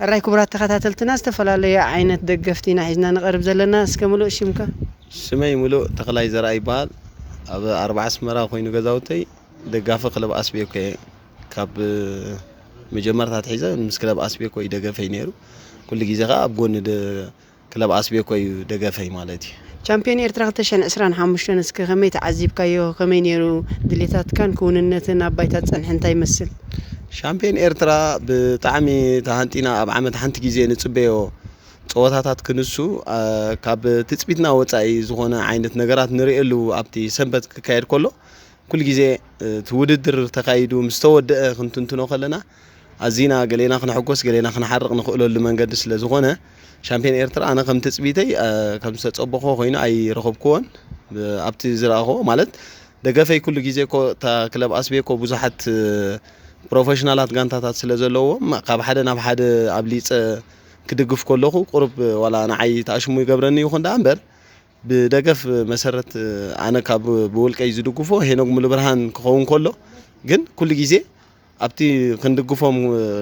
ሕራይ ክቡራት ተኸታተልትና፣ ዝተፈላለዩ ዓይነት ደገፍቲ ኢና ሒዝና ንቐርብ ዘለና። እስከ ምሉእ ሽምካ? ሽመይ ምሉእ ተኽላይ ዘርኣ ይበሃል። ኣብ ኣርባዓ ኣስመራ ኮይኑ ገዛውተይ፣ ደጋፊ ክለብ ኣስቤኮ እየ። ካብ መጀመርታ ኣትሒዘ ምስ ክለብ ኣስቤኮ እዩ ደገፈይ ነይሩ። ኩሉ ግዜ ከኣ ኣብ ጎኒ ደ-፣ ክለብ ኣስቤኮ እዩ ደገፈይ ማለት እዩ። ቻምፒዮን ኤርትራ ክልተ ሽሕን ዕስራን ሓሙሽተን እስከ ከመይ ተዓዚብካዮ? ከመይ ነይሩ ድሌታትካን ክውንነትን ኣብ ባይታ ዝጸንሐ እንታይ ይመስል? ሻምፒዮን ኤርትራ ብጣዕሚ ተሃንጢና ኣብ ዓመት ሓንቲ ግዜ ንጽበዮ ጸወታታት ክንሱ፣ ኣ፣ ካብ ትጽቢትና ወጻኢ ዝኾነ ዓይነት ነገራት ንርእየሉ ኣብቲ ሰንበት ክካየድ ከሎ፣ ኩሉ ግዜ፣ እ፣ እቲ ውድድር ተኻይዱ ምስ ተወደአ ክንትንትኖ ከለና፣ ኣዚና ገሌና ክነሐጎስ ገሌና ክነሓርቕ ንኽእለሉ መንገዲ ስለ ዝኾነ፣ ሻምፒዮን ኤርትራ ኣነ ከም ትጽቢተይ፣ እ፣ ከም ዝተጸበኾ ኮይኑ ኣይረኸብክዎን። ብ-፣ ኣብቲ ዝረኣኽዎ ማለት ደገፈይ ኩሉ ግዜ እኮ እታ ክለብ ኣስቤኮ ብዙሓት፣ እ፣ ፕሮፌሽናላት ጋንታታት ስለ ዘለዎም፣ ካብ ሓደ ናብ ሓደ ኣብሊጸ ክድግፍ ከለኹ ቁሩብ ዋላ ንዓይ ተኣሽሙ ይገብረኒ ይኹን ደኣ እምበር፣ ብደገፍ መሰረት ኣነ ካብ ብውልቀይ ዝድግፎ ሄኖግ ሙሉብርሃን ክኸውን ከሎ፣ ግን ኩሉ ግዜ ኣብቲ ክንድግፎም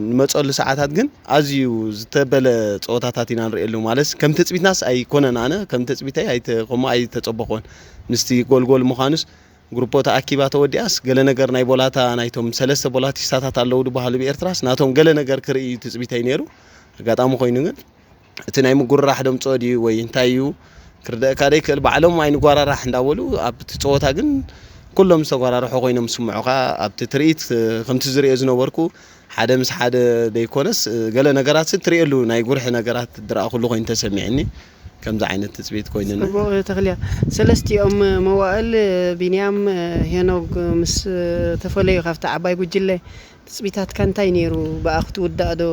ንመጸሉ ሰዓታት ግን ኣዝዩ ዝተበለ ጸወታታት ኢና ንርእየሉ። ማለት ከም ትጽቢትናስ ኣይኮነን፣ ኣነ ከም ትጽቢተይ ኣይተ-፣ ከምኡ ኣይተጸበኹን። ምስቲ ጎልጎል ምዃኑስ ግሩፖ ተኣኪባ ተወዲኣስ ገለ ነገር ናይ ቦላታ ናይቶም ሰለስተ ቦላቲስታታት ኣለዉ ዝበሃሉ ብኤርትራስ ናቶም ገለ ነገር ክርኢ እዩ ትጽቢተይ ነይሩ። ኣጋጣሚ ኮይኑ ግን እቲ ናይ ምጉርራሕ ደምጾ ድዩ ወይ እንታይ እዩ ክርደእካ ደይክእል። ባዕሎም ኣይንጓራራሕ እንዳበሉ ኣብቲ ጸወታ ግን ኩሎም ዝተጓራርሑ ኮይኖም ዝስምዑኻ። ኣብቲ ትርኢት ከምቲ ዝርእዮ ዝነበርኩ ሓደ ምስ ሓደ ደይኮነስ ገለ ነገራት ትርእየሉ ናይ ጉርሒ ነገራት ዝረኣኹሉ ኮይኑ ተሰሚዕኒ። ከምዚ ዓይነት ትጽቢት ኮይኑኒ። ጽቡቕ ተኽልያ። ሰለስቲኦም መዋእል ቢንያም፣ ሄኖግ ምስ ተፈለዩ ካብቲ ዓባይ ጉጅለ ትጽቢታትካ እንታይ ነይሩ? ብኣ ክትውዳእ ዶ?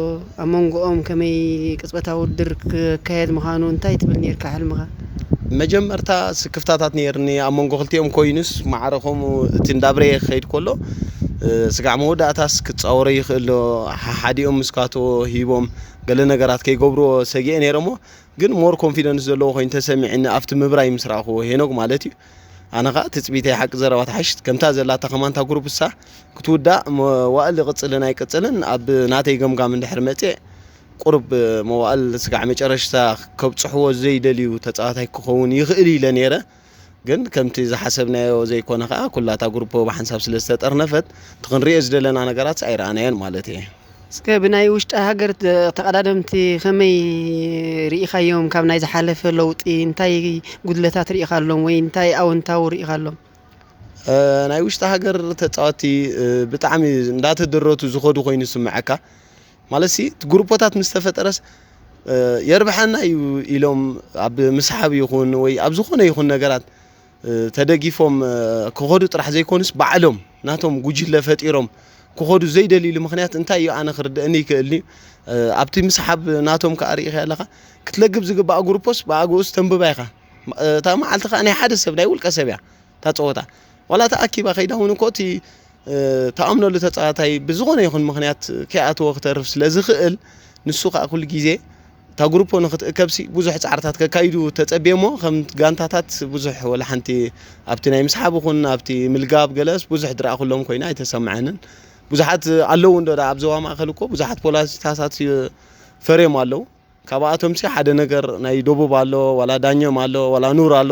ኣብ መንጎኦም ከመይ ቅጽበታዊ ውድድር ክካየድ ምዃኑ እንታይ ትብል ነይርካ ሕልምኻ? መጀመርታ ስክፍታታት ነይርኒ ኣብ መንጎ ክልቲኦም ኮይኑስ ማዕረ ከምኡ እቲ እንዳብረየ ክኸይድ ከሎ፣ እ፣ ስጋዕ መወዳእታስ ክጻወሮ ይኽእል ዶ? ሓሓዲኦም ምስካቶ ሂቦም ገለ ነገራት ከይገብርዎ ሰጊኤ ነይረ እሞ ግን ሞር ኮንፊደንስ ዘለዎ ኮይኑ ተሰሚዕኒ ኣብቲ ምብራይ ምስ ረኣኽዎ፣ ሄኖግ ማለት እዩ። ኣነ ኸኣ ትጽቢተይ ሓቂ ዘረባ ትሓሽት ከምታ ዘላታ ከማንታ ግሩፕ እሳ ክትውዳእ መዋእል ይቕጽልን ኣይቅጽልን ኣብ ናተይ ገምጋም እንድሕር መጽኤ፣ ቁሩብ መዋእል ስጋዕ መጨረሽታ ከብጽሕዎ ዘይደልዩ ተጻዋታይ ክኸውን ይኽእል ኢለ ነይረ። ግን ከምቲ ዝሓሰብናዮ ዘይኮነ ኸኣ፣ ኩላታ ግሩፖ ብሓንሳብ ስለ ዝተጠርነፈት፣ እቲ ክንርእዮ ዝደለና ነገራት ኣይረኣናዮን ማለት እየ። እስከ ብናይ ውሽጢ ሃገር ተ-፣ ተቐዳደምቲ ከመይ ርኢኻዮም? ካብ ናይ ዝሓለፈ ለውጢ እንታይ ጉድለታት ርኢኻሎም ወይ እንታይ ኣወንታዊ ርኢኻሎም? እ፣ ናይ ውሽጢ ሃገር ተጻወትቲ፣ እ፣ ብጣዕሚ እንዳተደረቱ ዝኸዱ ኮይኑ ይስምዓካ። ማለትሲ፣ እቲ ግሩፖታት ምስ ተፈጠረስ፣ እ፣ የርብሐና እዩ ኢሎም ኣብ ምስሓብ ይኹን ወይ ኣብ ዝኾነ ይኹን ነገራት፣ እ፣ ተደጊፎም፣ እ፣ ክኸዱ ጥራሕ ዘይኮኑስ፣ ባዕሎም ናቶም ጉጅለ ፈጢሮም ክኸዱ ዘይደልይሉ ምኽንያት እንታይ እዩ? ኣነ ክርድአኒ ይክእልኒ። እ፣ ኣብቲ ምስሓብ ናቶም ከኣ ርኢኻዮ ኣለኻ። ክትለግብ ዝግባኣ ግሩፖስ ብኣግኡ ተንብባ ኢኻ። እታ መዓልቲ ከኣ ናይ ሓደ ሰብ፣ ናይ ውልቀ ሰብ እያ እታ ጸወታ። ዋላ ተኣኪባ ከይዳ እውን እኮ እቲ፣ እ፣ ተኣምነሉ ተጻዋታይ ብዝኾነ ይኹን ምኽንያት ከይኣተወ ክተርፍ ስለ ዝኽእል፣ ንሱ ከኣ ኩሉ ግዜ እታ ግሩፖ ንኽትእከብሲ ብዙሕ ጻዕርታት ከካይዱ ተጸብየ እሞ፣ ከም ጋንታታት ብዙሕ ወላ ሓንቲ ኣብቲ ናይ ምስሓብ ይኹን ኣብቲ ምልጋብ ገለስ ብዙሕ ዝረኣኹሎም ኮይኑ ኣይተሰምዐንን። ብዙሓት ኣለዉ እንዶ ደኣ ኣብ ዞባ ማእከል እኮ ብዙሓት ፖለቲካታት ፈርዮም ኣለዉ። ካብኣቶምሲ ሓደ ነገር ናይ ደቡብ ኣሎ፣ ዋላ ዳኘም ኣሎ፣ ዋላ ኑር ኣሎ።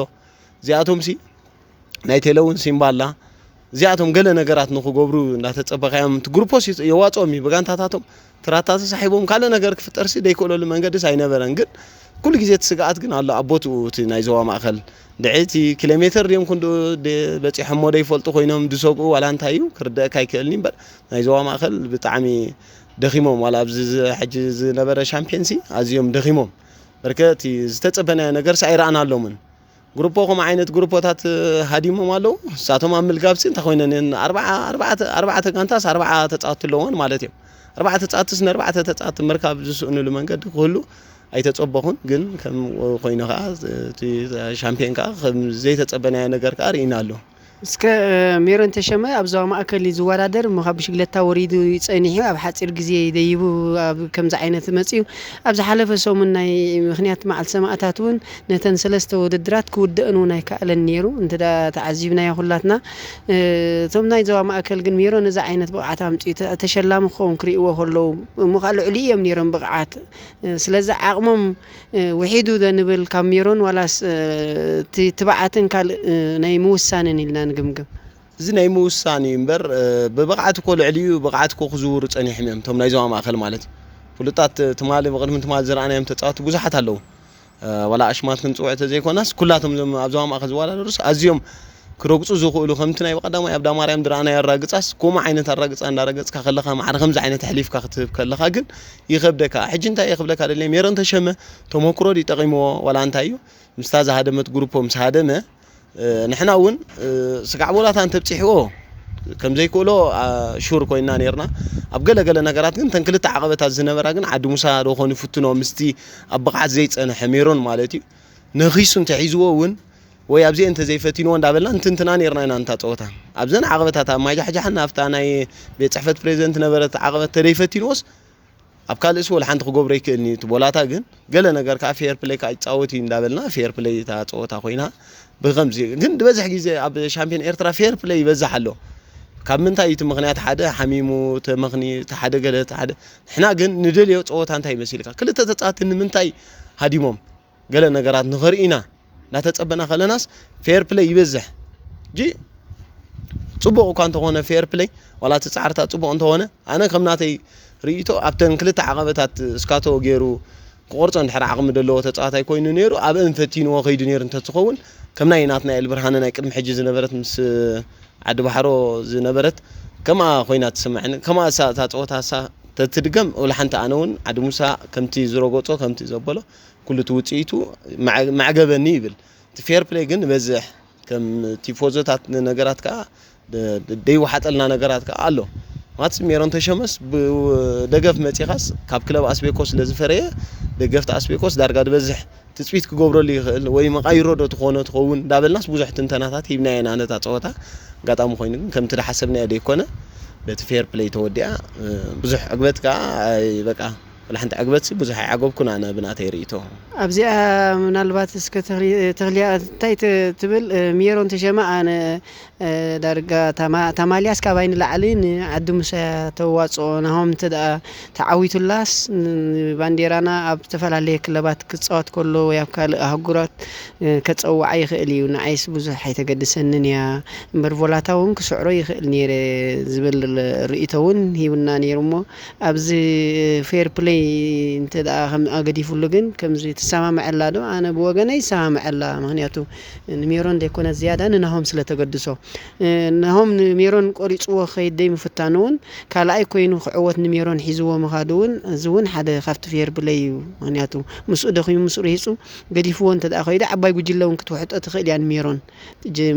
እዚኣቶምሲ ናይ ቴለ እውን ሲምባ ኣላ። እዚኣቶም ገለ ነገራት ንኽገብሩ እንዳተጸበኻዮም፣ እቲ ግሩፖስ ዩ-፣ የዋጽኦም እዩ። ብጋንታታቶም ትራታ ተሳሒቦም ካልእ ነገር ክፍጠርሲ ደይክእለሉ መንገድስ ኣይነበረን። ግን ኩሉ ግዜ እቲ ስግኣት ግን ኣሎ ኣብ ቦትኡ፣ እቲ ናይ ዞባ ማእከል። ድዒ እቲ ኪሎ ሜተር ድዮም ክንድኡ ደ-፣ በጺሖሞ ደይፈልጡ ኮይኖም ዝሰግኡ ዋላ እንታይ እዩ ክርደአካ ኣይክእልኒ እምበር፣ ናይ ዞባ ማእከል ብጣዕሚ ደኺሞም። ዋላ ኣብዚ ዝ-፣ ሕጂ ዝነበረ ሻምፒየንሲ ኣዝዮም ደኺሞም። በርከ እቲ ዝተጸበናዮ ነገርሲ ኣይረኣናሎምን። ግሩፖ ከምኡ ዓይነት ግሩፖታት ሃዲሞም ኣለዉ። ንሳቶም ኣብ ምልጋብሲ እንታይ ኮይነን እየን? ኣርባዓ፣ ኣርባዕተ፣ ኣርባዕተ ጋንታስ ኣርባዓ ተጻወትቲ ኣለዎን ማለት እዮም። ኣርባዕተ ተጻወትቲስ ንኣርባዕተ ተጻወትቲ ምርካብ ዝስእንሉ መንገዲ ክህሉ ኣይተጸበኹን። ግን ከም ኮይኑ ከኣ እቲ ሻምፒዮን ከኣ ከም ዘይተጸበናዮ ነገር ከኣ ርኢና ኣሎ። እስከ ሜሮን ተሸመ ኣብ ዞባ ማእከል እዩ ዝወዳደር እሞ ካብ ብሽግለታ ወሪዱ እዩ ጸኒሑ ኣብ ሓጺር ግዜ ደይቡ ኣብ ከምዚ ዓይነት መጺኡ ኣብ ዝሓለፈ ሰሙን ናይ ምኽንያት መዓልቲ ሰማእታት እውን ነተን ሰለስተ ውድድራት ክውደእን እውን ኣይከኣለን ነይሩ እንተ ተዓዚብናዮ ኩላትና እቶም ናይ ዞባ ማእከል ግን ሜሮን እዚ ዓይነት ብቕዓት ኣምጺኡ ተሸላሚ ክኸውን ክርእይዎ ከለዉ እሞ ከዓ ልዕሊ እዮም ነይሮም ብቕዓት ስለዚ ዓቕሞም ውሒዱ ዶ ንብል ካብ ሜሮን ዋላስ እቲ ትብዓትን ካልእ ናይ ምውሳንን ኢልና ንግምግም? እዚ ናይ ምውሳን እዩ እምበር ብብቕዓት እኮ ልዕሊ እዩ ብቕዓት እኮ ክዝውሩ ጸኒሖም እዮም እቶም ናይ ዞባ ማእከል ማለት እዩ። ፍሉጣት ትማሊ ብቕድሚ ትማሊ ዝረኣናዮም ተጻወቲ ብዙሓት ኣለዉ። ዋላ ኣሽማት ክንጽውዕ ተዘይኮናስ ኩላቶም እዞም ኣብ ዞባ ማእከል ዝወዳደሩስ ኣዝዮም ክረግጹ ዝኽእሉ ከምቲ ናይ ብቐዳማይ ኣብ ዳማርያም ዝረኣናዮ ኣራግጻስ ከምኡ ዓይነት ኣራግጻ እንዳረገጽካ ከለኻ ማዕረ ከምዚ ዓይነት ኣሕሊፍካ ክትህብ ከለኻ ግን ይኸብደካ። ሕጂ እንታይ እየ ክብለካ ደልየ ሜሮን ተሸመ ተመክሮ ድዩ ጠቒምዎ ዋላ እንታይ እዩ ምስታ ዝሃደመት ግሩፖ ምስ ሃደመ ንሕና እውን ስጋዕ ቦላታ እንተብፂሕዎ ከም ዘይክእሎ ሹር ኮይና ነርና ኣብ ገለ ገለ ነገራት ግን ተን ክልተ ዓቐበታት ዝነበራ ግን ዓዲ ሙሳ ዶ ኾኑ ይፍትኖ ምስቲ ኣብ ብቕዓት ዘይፀንሐ ሜሮን ማለት እዩ ነኺሱ እንተሒዝዎ እውን ወይ ኣብዚኤ እንተዘይፈቲንዎ እንዳበልና እንትንትና ነርና ኢና እንታ ፀወታ ኣብዘን ዓቐበታት ኣብ ማይጃሕጃሕን ኣብታ ናይ ቤት ፅሕፈት ፕሬዚደንት ነበረት ዓቐበት ተደይፈቲንዎስ ኣብ ካልእስ ወላ ሓንቲ ክገብሮ ይክእልኒ እዩ እቲ ቦላታ ግን ገለ ነገር ከዓ ፌር ፕለይ ከዓ ይፃወት እዩ እንዳበልና ፌር ፕለይ እታ ፀወታ ኮይና ብከምዚ ግን ዝበዝሕ ግዜ ኣብ ሻምፒዮን ኤርትራ ፌር ፕለይ ይበዝሕ ኣሎ ካብ ምንታይ እዩ እቲ ምክንያት ሓደ ሓሚሙ ተመክኒ እቲ ሓደ ገለ እቲ ሓደ ንሕና ግን ንደልዮ ፀወታ እንታይ ይመስልካ ክልተ ተፃወቲ ንምንታይ ሃዲሞም ገለ ነገራት ንኸርእዩና እናተጸበና ከለናስ ፌር ፕለይ ይበዝሕ ጂ ጽቡቕ እኳ እንተኾነ ፌር ፕለይ ዋላ እቲ ጻዕርታ ጽቡቕ እንተኾነ ኣነ ከም ናተይ ርእይቶ ኣብተን ክልተ ዓቐበታት እስካቶ ገይሩ ክቆርጾ እንድሕር ዓቕሚ ዘለዎ ተጻዋታይ ኮይኑ ነይሩ ኣብአን ፈቲንዎ ከይዱ ነይሩ እንተትኸውን ከም ናይ ናትናኤል ብርሃነ ናይ ቅድሚ ሕጂ ዝነበረት ምስ ዓዲ ባሕሮ ዝነበረት ከምኣ ኮይና ትስምዐኒ ከምኣ እሳ እታ ፀወታ እሳ ተትድገም ወላ ሓንቲ ኣነ እውን ዓዲ ሙሳ ከምቲ ዝረገጾ ከምቲ ዘበሎ ኩሉ እቲ ውፅኢቱ መዕገበኒ ይብል እቲ ፌር ፕሌይ ግን ንበዝሕ ከም ቲፎዞታት ነገራት ከዓ ደይወሓጠልና ነገራት ከዓ ኣሎ ማለት ሜሮን ተሸመስ ደገፍ መፂኻስ ካብ ክለብ ኣስቤኮ ስለ ዝፈረየ ደገፍቲ ኣስቤኮስ ዳርጋ ዝበዝሕ ትፅቢት ክገብረሉ ይኽእል ወይ መቃይሮ ዶ ትኾኖ ትኸውን እንዳበልናስ ብዙሕ ትንተናታት ሂብና ኢና ነታ ፀወታ ኣጋጣሚ ኮይኑ ግን ከምቲ ዝሓሰብናዮ ደይኮነ በቲ ፌር ፕለይ ተወዲኣ ብዙሕ ዕግበት ከዓ በቃ ወላ ሓንቲ ዕግበት ብዙሕ ኣይዓገብኩን ኣነ ብናተይ ርእይቶ። ኣብዚኣ ምናልባት እስከ ተኽልያ እንታይ ትብል ሜሮን ተሸማ ኣነ ዳርጋ ታማልያስ ካባይ ንላዕሊ ንዓዲ ሙሳ ተዋፅኦ ናሆም እንተ ደኣ ተዓዊቱላስ ንባንዴራና ኣብ ዝተፈላለየ ክለባት ክፃወት ከሎ ወይ ኣብ ካልእ ኣህጉራት ከፀውዓ ይኽእል እዩ ንዓይስ ብዙሕ ኣይተገድሰንን እያ እምበር ቮላታ እውን ክስዕሮ ይኽእል ነይረ ዝብል ርእይቶ እውን ሂቡና ነይሩ እሞ ኣብዚ ፌር ፕለይ እንተ ደኣ ከምኣ ገዲፉሉ ግን ከምዚ ትሰማምዐላ ዶ ኣነ ብወገነይ ይሰማምዐላ ምክንያቱ ንሜሮን ዘይኮነ ዝያዳ ንናሆም ስለ ተገድሶ ናሆም ንሜሮን ቆሪፅዎ ክኸይድ ደይ ምፍታኑ እውን ካልኣይ ኮይኑ ክዕወት ንሜሮን ሒዝዎ ምኻዱ እውን እዚ እውን ሓደ ካብቲ ፌር ፕለይ እዩ ምክንያቱ ምስኡ ደኺሙ ምስኡ ርሂፁ ገዲፍዎ እንተ ደኣ ከይዱ ዓባይ ጉጅለ እውን ክትውሕጦ ትኽእል እያ ንሜሮን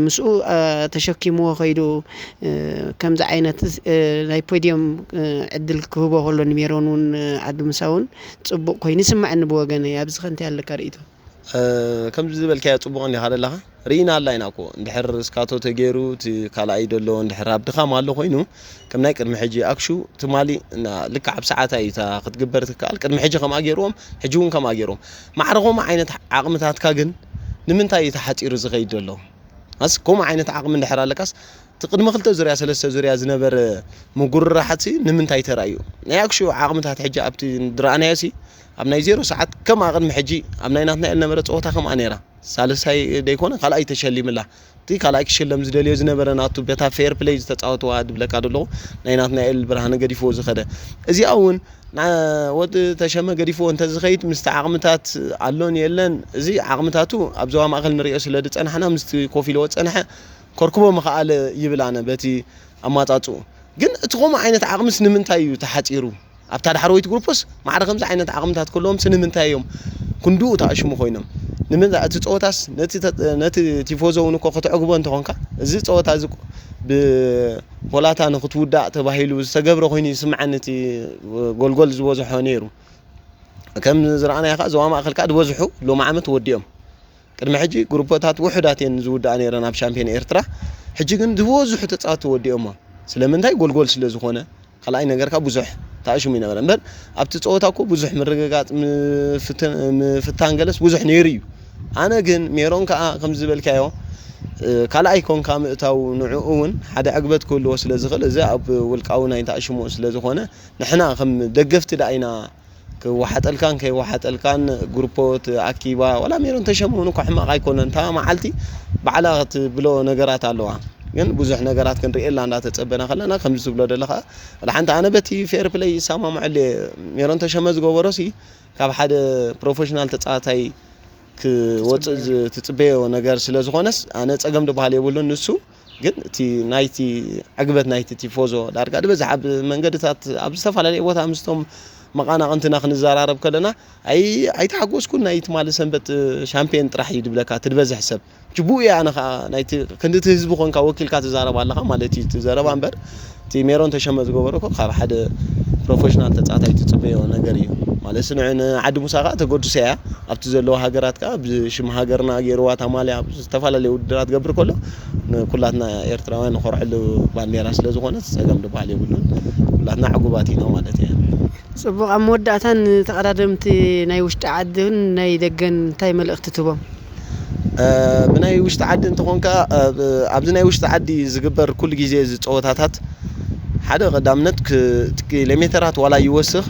ምስኡ ተሸኪምዎ ከይዱ ከምዚ ዓይነት ናይ ፖድዮም ዕድል ክህቦ ከሎ ንሜሮን እውን ዓዲ ምሳ እውን ፅቡቕ ኮይኑ ይስምዐኒ ብወገነይ ኣብዚ ከ እንታይ ኣለካ ርእይቶ ከምዚ ዝበልካዮ ፅቡቕ እንዲኻ ዘለኻ ርኢና ኣላ ኢና እኮ እንድሕር እስካቶ ተገይሩ እቲ ካልኣይ ደሎ እንድሕር ኣብ ድኻም ኣሎ ኮይኑ ከም ናይ ቅድሚ ሕጂ ኣክሹ ትማሊ ልክዕ ኣብ ሰዓታ እዩ እታ ክትግበር ትከኣል ቅድሚ ሕጂ ከምኣ ገይርዎም ሕጂ እውን ከምኣ ገይርዎም ማዕረ ከምኡ ዓይነት ዓቕምታትካ ግን ንምንታይ እዩ ተሓፂሩ ዝኸይድ ዘሎ ኣስ ከምኡ ዓይነት ዓቕሚ እንድሕር ኣለካስ እቲ ቅድሚ ክልተ ዙርያ ሰለስተ ዙርያ ዝነበረ ምጉርራሓት ሲ ንምንታይ ተራእዩ ናይ ኣክሹ ዓቕምታት ሕጂ ኣብቲ ዝረኣናዮ ሲ ኣብ ናይ ዜሮ ሰዓት ከም ኣቕድሚ ሕጂ ኣብ ናይ ናትናኤል ነበረ ፀወታ ከምኣ ነይራ ሳልሳይ ደይኮነ ካልኣይ ተሸሊምላ እቲ ካልኣይ ክሽለም ዝደልዮ ዝነበረ ናቱ በታ ፌር ፕለይ ዝተፃወትዋ ድብለካ ዘለኹ ናይ ናትናኤል ብርሃነ ገዲፍዎ ዝኸደ እዚኣ እውን ወዲ ተሸመ ገዲፍዎ እንተዝኸይድ ምስቲ ዓቕምታት ኣሎን የለን እዚ ዓቕምታቱ ኣብ ዞባ ማእከል ንሪኦ ስለ ዝፀናሕና ምስቲ ኮፍ ኢልዎ ዝፀንሐ ከርክቦ ምኽኣለ ይብል ኣነ በቲ ኣማፃፅኡ ግን እቲ ከምኡ ዓይነት ዓቕምስ ንምንታይ እዩ ተሓፂሩ ኣብታ ዳሕረወይቲ ግሩፕስ ማዕረ ከምዚ ዓይነት ዓቕምታት ከለዎም ስንምንታይ እዮም ክንድኡ ተኣሽሙ ኮይኖም ንምንታይ እቲ ፀወታስ ነቲ ቲፎዞ እውን እኮ ከተዕግቦ እንተኾንካ እዚ ፀወታ እዚ ብፖላታ ንክትውዳእ ተባሂሉ ዝተገብረ ኮይኑ ይስምዓኒ እቲ ጎልጎል ዝበዝሖ ነይሩ ከም ዝረኣናዮ ከዓ ዞባ ማእከል ከዓ ዝበዝሑ ሎሚ ዓመት ወዲኦም ቅድሚ ሕጂ ግሩፖታት ውሑዳት እየን ዝውድኣ ነይረን ኣብ ሻምፒዮን ኤርትራ። ሕጂ ግን ዝበዝሑ ተጻወትቲ ወዲኦሞ። ስለምንታይ? ጎልጎል ስለ ዝኾነ። ካልኣይ ነገር ከኣ ብዙሕ ተኣሽሙ ይነበረ። እምበር ኣብቲ ጸወታ እኮ ብዙሕ ምርግጋጽ፣ ምፍትን-፣ ምፍታን ገለስ ብዙሕ ነይሩ እዩ። ኣነ ግን ሜሮን ከኣ ከም ዝበልካዮ፣ እ፣ ካልኣይ ኮንካ ምእታው ንዕኡ እውን ሓደ ዕግበት ክህልዎ ስለ ዝኽእል፣ እዚ ኣብ ውልቃዊ ናይ ተኣሽሙ ስለ ዝኾነ፣ ንሕና ከም ደገፍቲ ደኣ ኢና ክወሓጠልካን ከይወሓጠልካን ግሩፖ ትኣኪባ፣ ዋላ ሜሮን ተሸመ እውን እኮ ሕማቕ ኣይኮነን። እታ መዓልቲ ባዕላ ክትብሎ ነገራት ኣለዋ። ግን ብዙሕ ነገራት ክንርእየላ እንዳተጸበና ከለና፣ ከምዚ ትብሎ ዘለኻ፣ ዋላ ሓንቲ ኣነ በቲ ፌር ፕለይ ይሰማምዐሉ እየ። ሜሮን ተሸመ ዝገበሮሲ ካብ ሓደ ፕሮፌሽናል ተጻዋታይ ክወጽእ ዝ-፣ ትጽበዮ ነገር ስለ ዝኾነስ፣ ኣነ ጸገም ዝበሃል የብሉን። ንሱ ግን እቲ ናይቲ ዕግበት ናይቲ ቲፎዞ ዳርጋ ዝበዝሕ ኣብ መንገድታት ኣብ ዝተፈላለየ ቦታ ምስቶም መቓናቕንትና ክንዘራረብ ከለና፣ ኣይ-፣ ኣይተሓጎስኩን፣ ናይ ትማሊ ሰንበት ሻምፒዮን ጥራሕ እዩ ድብለካ እቲ ዝበዝሕ ሰብ። ጅቡእ እየ ኣነ ኸዓ ናይቲ ክንዲ እቲ ህዝቢ ኮንካ ወኪልካ ትዛረብ ኣለኻ ማለት እዩ እቲ ዘረባ እምበር፣ እቲ ሜሮን ተሸመ ዝገበሮ እኮ ካብ ሓደ ፕሮፌሽናል ተጻዋታይ ትጽበዮ ነገር እዩ። ማለት ንዕ-፣ ንዓዲ ሙሳ ከኣ ተገድሶ እያ። ኣብቲ ዘለዋ ሃገራት ከኣ ብሽም ሃገርና ገይርዋ እታ ማልያ ኣብ ዝተፈላለየ ውድድራት ገብር ከሎ ንኩላትና ኤርትራውያን ንኾርዐሉ ባንዴራ ስለ ዝኾነ ጸገም ዝበሃል የብሉን። ኩላትና ዕጉባት ኢና ማለት እየ። ጽቡቕ፣ ኣብ መወዳእታ ንተቐዳደምቲ ናይ ውሽጢ ዓድን ናይ ደገን እንታይ መልእኽቲ ትህቦም? እ፣ ብናይ ውሽጢ ዓዲ እንተኾንካ፣ እ፣ ብ-፣ ኣብዚ ናይ ውሽጢ ዓዲ ዝግበር ኩሉ ግዜ እዚ ጸወታታት ሓደ ቀዳምነት ክ-፣ ኪሎሜተራት ዋላ ይወስኽ፣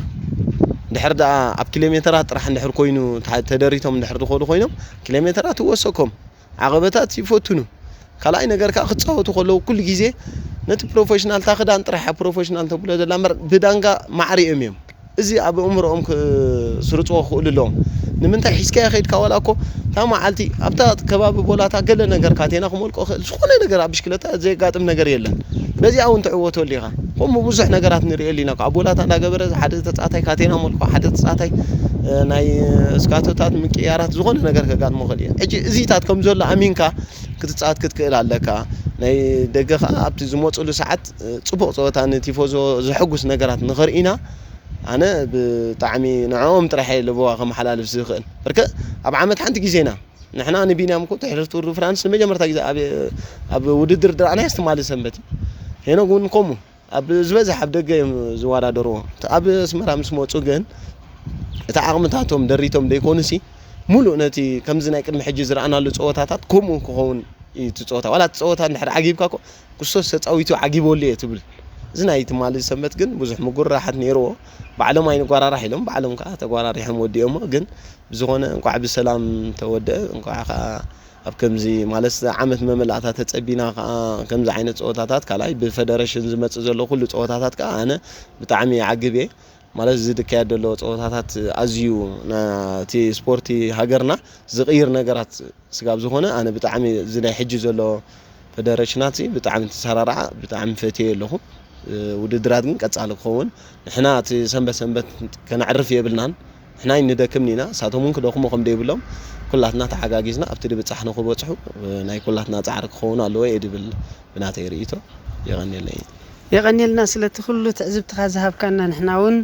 እንድሕር ደኣ ኣብ ኪሎሜተራት ጥራሕ እንድሕር ኮይኑ ተ-፣ ተደሪቶም እንድሕር ዝኸዱ ኮይኖም ኪሎሜተራት ይወሰኮም፣ ዓቐበታት ይፈትኑ። ካልኣይ ነገር ከኣ ክጻወቱ ከለዉ ኩሉ ግዜ ነቲ ፕሮፌሽናል፣ እታ ክዳን ጥራሕ እያ ፕሮፌሽናል ተብሎ ዘላ እምበር ብዳንጋ ማዕሪኦም እዮም። እዚ ኣብ ኣእምሮኦም ክስርጽዎ ክኽእሉ ኣለዎም። ንምንታይ ሒዝካዮ ከይድካ ዋላ እኮ እታ መዓልቲ ኣብታ ከባቢ ቦላታ ገለ ነገር ካቴና ክመልቆ ክእል፣ ዝኾነ ነገር ኣብ ብሽክለታ ዘየጋጥም ነገር የለን። በዚኣ እውን ትዕወተሉ ኢኻ። ከምኡ ብዙሕ ነገራት ንርእየሉ ኢና። ኣብ ቦላታ እንዳገበረ ሓደ ተጻታይ ካቴና መልቆ፣ ሓደ ተጻታይ፣ እ፣ ናይ እስካቶታት ምቅያራት ዝኾነ ነገር ከጋጥሞ ክእል እዩ። ሕጂ እዚታት ከም ዘሎ ኣሚንካ ክትጻወት ክትክእል ኣለካ። ናይ ደገ ከኣ ኣብቲ ዝመጽሉ ሰዓት፣ እ፣ ጽቡቕ ጸወታ ንቲፎዞ ዘሐጉስ ነገራት ንኽርኢና ኣነ ብጣዕሚ ንዕኦም ጥራሕ እየ ለበዋ ከመሓላልፍ ዝኽእል። በርከ ኣብ ዓመት ሓንቲ ግዜ ኢና። ንሕና ንቢንያም እኮ ድሕሪ ቱር ዱ ፍራንስ ንመጀመርታ ግዜ ኣብ፣ ኣብ ውድድር ዝረኣናዮ ትማሊ ሰንበት እዩ። ሄኖክ እውን ከምኡ። ኣብ ዝበዝሕ ኣብ ደገ እዮም ዝወዳደርዎ። እቲ ኣብ ኣስመራ ምስ መጹ ግን እቲ ዓቕምታቶም ደሪቶም ደይኮኑሲ፣ ሙሉእ ነቲ ከምዚ ናይ ቅድሚ ሕጂ ዝረኣናሉ ጸወታታት ከምኡ ክኸውን እዩ እቲ ጸወታ። ዋላ እቲ ጸወታ እንድሕር ዓጊብካ እኮ፣ ክርስቶስ ተጻዊቱ ዓጊበሉ እየ ትብል። እዚ ናይ ትማሊ ሰንበት ግን ብዙሕ ምጉርራሓት ነይርዎ። ባዕሎም ኣይንጓራራሕ ኢሎም፣ ባዕሎም ከኣ ተጓራሪሖም ወዲኦሞ። ግን ብዝኾነ እንቋዕ ብሰላም ተወደአ፣ እንቋዕ ከኣ ኣብ ከምዚ ማለት ዓመት መመላእታ ተጸቢና ከኣ ከምዚ ዓይነት ጸወታታት ካልኣይ ብፈደረሽን ዝመጽእ ዘሎ ኩሉ ጸወታታት ከኣ ኣነ ብጣዕሚ ይዓግብ እየ። ማለት እዚ ዝካየድ ዘሎ ጸወታታት ኣዝዩ ናቲ ስፖርቲ ሃገርና ዝቕይር ነገራት ስጋብ ዝኾነ ኣነ ብጣዕሚ እዚ ናይ ሕጂ ዘሎ ፈደረሽናት ብጣዕሚ ተሰራርዓ ብጣዕሚ ፈትየ ኣለኹ። እ፣ ውድድራት ግን ቀጻሊ ክኸውን ንሕና እቲ ሰንበት ሰንበት ከነዕርፍ የብልናን። ንሕና ኣይንደክምን ኢና፣ እሳቶም እውን ክደኽሙ ከም ደይብሎም ኩላትና ተሓጋጊዝና ኣብቲ ድብጻሕ ንኽበጽሑ፣ እ፣ ናይ ኩላትና ጻዕሪ ክኸውን ኣለዎ እየ ድብል ብናተይ ርእይቶ። የቐንየለይ። የቐንየልና ስለቲ ኩሉ ትዕዝብትኻ ዝሃብካና፣ ንሕና እውን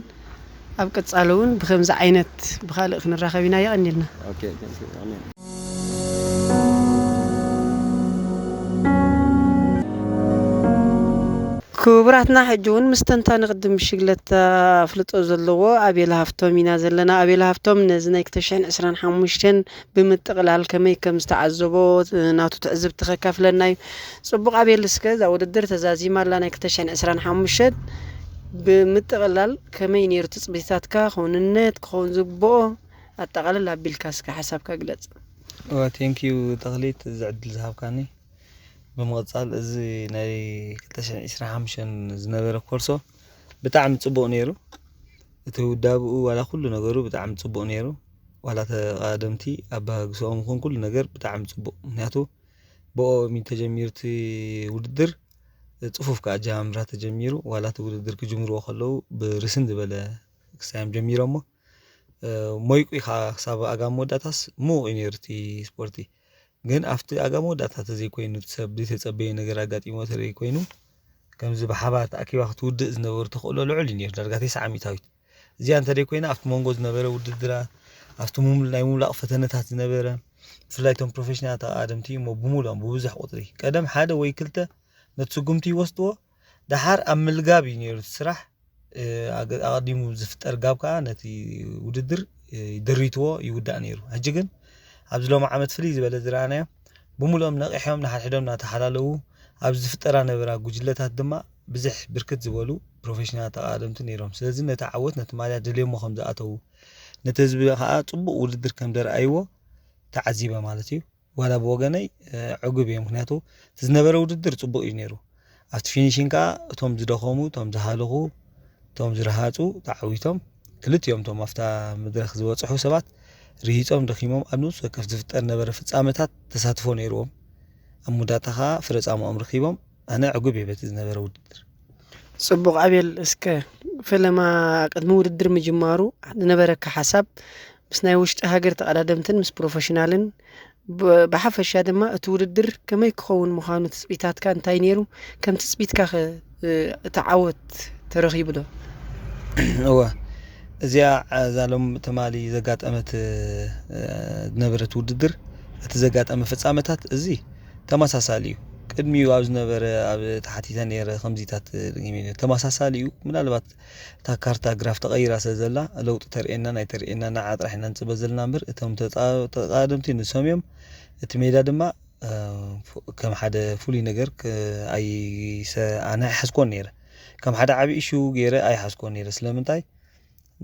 ኣብ ቀጻሊ እውን ብኸምዚ ዓይነት ብኻልእ ክንራኸብ ኢና። የቐንየልና። ኦኬ፣ ቴንክ ዩ። የቐንየልና። ክቡራትና፣ ሕጂ እውን ምስ ተንታኒ ቅድም ብሽግለታ ኣፍልጦ ዘለዎ ኣቤል ሃፍቶም ኢና ዘለና። ኣቤል ሃፍቶም ነዚ ናይ ክልተ ሽሕን ዕስራን ሓሙሽተን ብምጥቕላል ከመይ ከም ዝተዓዘቦ ናቱ ትዕዝብቲ ከካፍለና እዩ። ጽቡቕ ኣቤል፣ እስከ እዛ ውድድር ተዛዚማ ኣላ ናይ ክልተ ሽሕን ዕስራን ሓሙሽተን ብምጥቕላል ከመይ ነይሩ ትጽቢታትካ፣ ክውንነት ክኸውን ዝግብኦ ኣጠቓልል ኣቢልካ እስከ ሓሳብካ ግለጽ። ኦ፣ ቴንክ ዩ ተኽሊት፣ እዚ ዕድል ዝሃብካኒ። ብምቕጻል፣ እዚ ናይ ክልተ ሽሕን ዕስራን ሓሙሽተን ዝነበረ ኮርሶ ብጣዕሚ ጽቡቕ ነይሩ። እቲ ውዳብኡ ዋላ ኩሉ ነገሩ ብጣዕሚ ጽቡቕ ነይሩ። ዋላ ተቓደምቲ ኣባግስኦም ይኹን ኩሉ ነገር ብጣዕሚ ጽቡቕ። ምኽንያቱ ብኦም እዩ ተጀሚሩ እቲ ውድድር፣ ጽፉፍ ከኣ ኣጀማምራ ተጀሚሩ። ዋላ እቲ ውድድር ክጅምርዎ ከለዉ ብርስን ዝበለ ክሳዮም ጀሚሮሞ። እ፣ ሞይቁ ኢኻ ክሳብ ኣጋ መወዳእታስ ምዉቕ እዩ ነይሩ እቲ ስፖርቲ። ግን ኣብቲ ኣጋ መወዳእታ ተዘይኮይኑ እቲ ሰብ ዘይተጸበየ ነገር ኣጋጢሞ ተዘይኮይኑ፣ ከምዚ ብሓባር ተኣኪባ ክትውድእ ዝነበሩ ተኽእሎ ልዑል እዩ ነይሩ፣ ዳርጋ ተስዓ ሚእታዊት። እዚኣ እንተደይኮይና ኣብቲ መንጎ ዝነበረ ውድድራት፣ ኣብቲ ምም-፣ ናይ ምምላቕ ፈተነታት ዝነበረ፣ ብፍላይ እቶም ፕሮፌሽናል ተቐዳደምቲ እሞ ብምሉኦም ብብዙሕ ቁፅሪ ቀደም ሓደ ወይ ክልተ ነቲ ስጉምቲ ይወስድዎ። ደሓር ኣብ ምልጋብ እዩ ነይሩ እቲ ስራሕ። ኣቐዲሙ ዝፍጠር ጋብ ከዓ ነቲ ውድድር ይደሪትዎ ይውዳእ ነይሩ። ሕጂ ግን ኣብዚ ሎም ዓመት ፍልይ ዝበለ ዝረኣናዮ ብምሉኦም ነቒሖም ንሓድሕዶም እናተሓላለዉ ኣብ ዝፍጠራ ነበራ ጉጅለታት ድማ ብዝሕ ብርክት ዝበሉ ፕሮፌሽናል ተቐዳደምቲ ነይሮም። ስለዚ ነቲ ዓወት ነቲ ማልያ ደልዮሞ ከም ዝኣተዉ ነቲ ህዝቢ ከዓ ፅቡቕ ውድድር ከም ዘርኣይዎ ተዓዚበ ማለት እዩ። ዋላ ብወገነይ ዕጉብ እየ። ምክንያቱ እቲ ዝነበረ ውድድር ፅቡቕ እዩ ነይሩ። ኣብቲ ፊኒሽን ከዓ እቶም ዝደኸሙ፣ እቶም ዝሃለኹ፣ እቶም ዝረሃፁ ተዓዊቶም። ክልቲኦም እቶም ኣብታ መድረክ ዝበፅሑ ሰባት ርሂፆም ደኺሞም ኣብ ንብስ ወከፍ ዝፍጠር ነበረ ፍፃመታት ተሳትፎ ነይርዎም። ኣብ ሙዳታ ከዓ ፍረፃምኦም ረኺቦም። ኣነ ዕጉብ እየ በቲ ዝነበረ ውድድር። ፅቡቕ ኣቤል፣ እስከ ፈለማ ቅድሚ ውድድር ምጅማሩ ዝነበረካ ሓሳብ ምስ ናይ ውሽጢ ሃገር ተቐዳደምትን ምስ ፕሮፌሽናልን ብሓፈሻ ድማ እቲ ውድድር ከመይ ክኸውን ምዃኑ ትፅቢታትካ እንታይ ነይሩ? ከም ትፅቢትካ ኸ እቲ ዓወት ተረኺቡ ዶ? እወ፣ እዚኣ እዛ ሎም ትማሊ ዘጋጠመት ዝነበረት ውድድር እቲ ዘጋጠመ ፍፃመታት እዚ ተመሳሳሊ እዩ። ቅድሚኡ ኣብ ዝነበረ ኣብ ተሓቲተ ነይረ ከምዚታት ተመሳሳሊ እዩ። ምናልባት እታ ካርታ ግራፍ ተቐይራ ስለ ዘላ ለውጢ ተርእየና ናይ ተርእየና ንዓ ጥራሕ ኢና ንፅበ ዘለና እምበር እቶም ተቃደምቲ ንሶም እዮም። እቲ ሜዳ ድማ ከም ሓደ ፍሉይ ነገር ኣይሰ ኣነ ኣይሓዝኮን ነይረ። ከም ሓደ ዓብዪ እሹ ገይረ ኣይሓዝኮን ነይረ። ስለምንታይ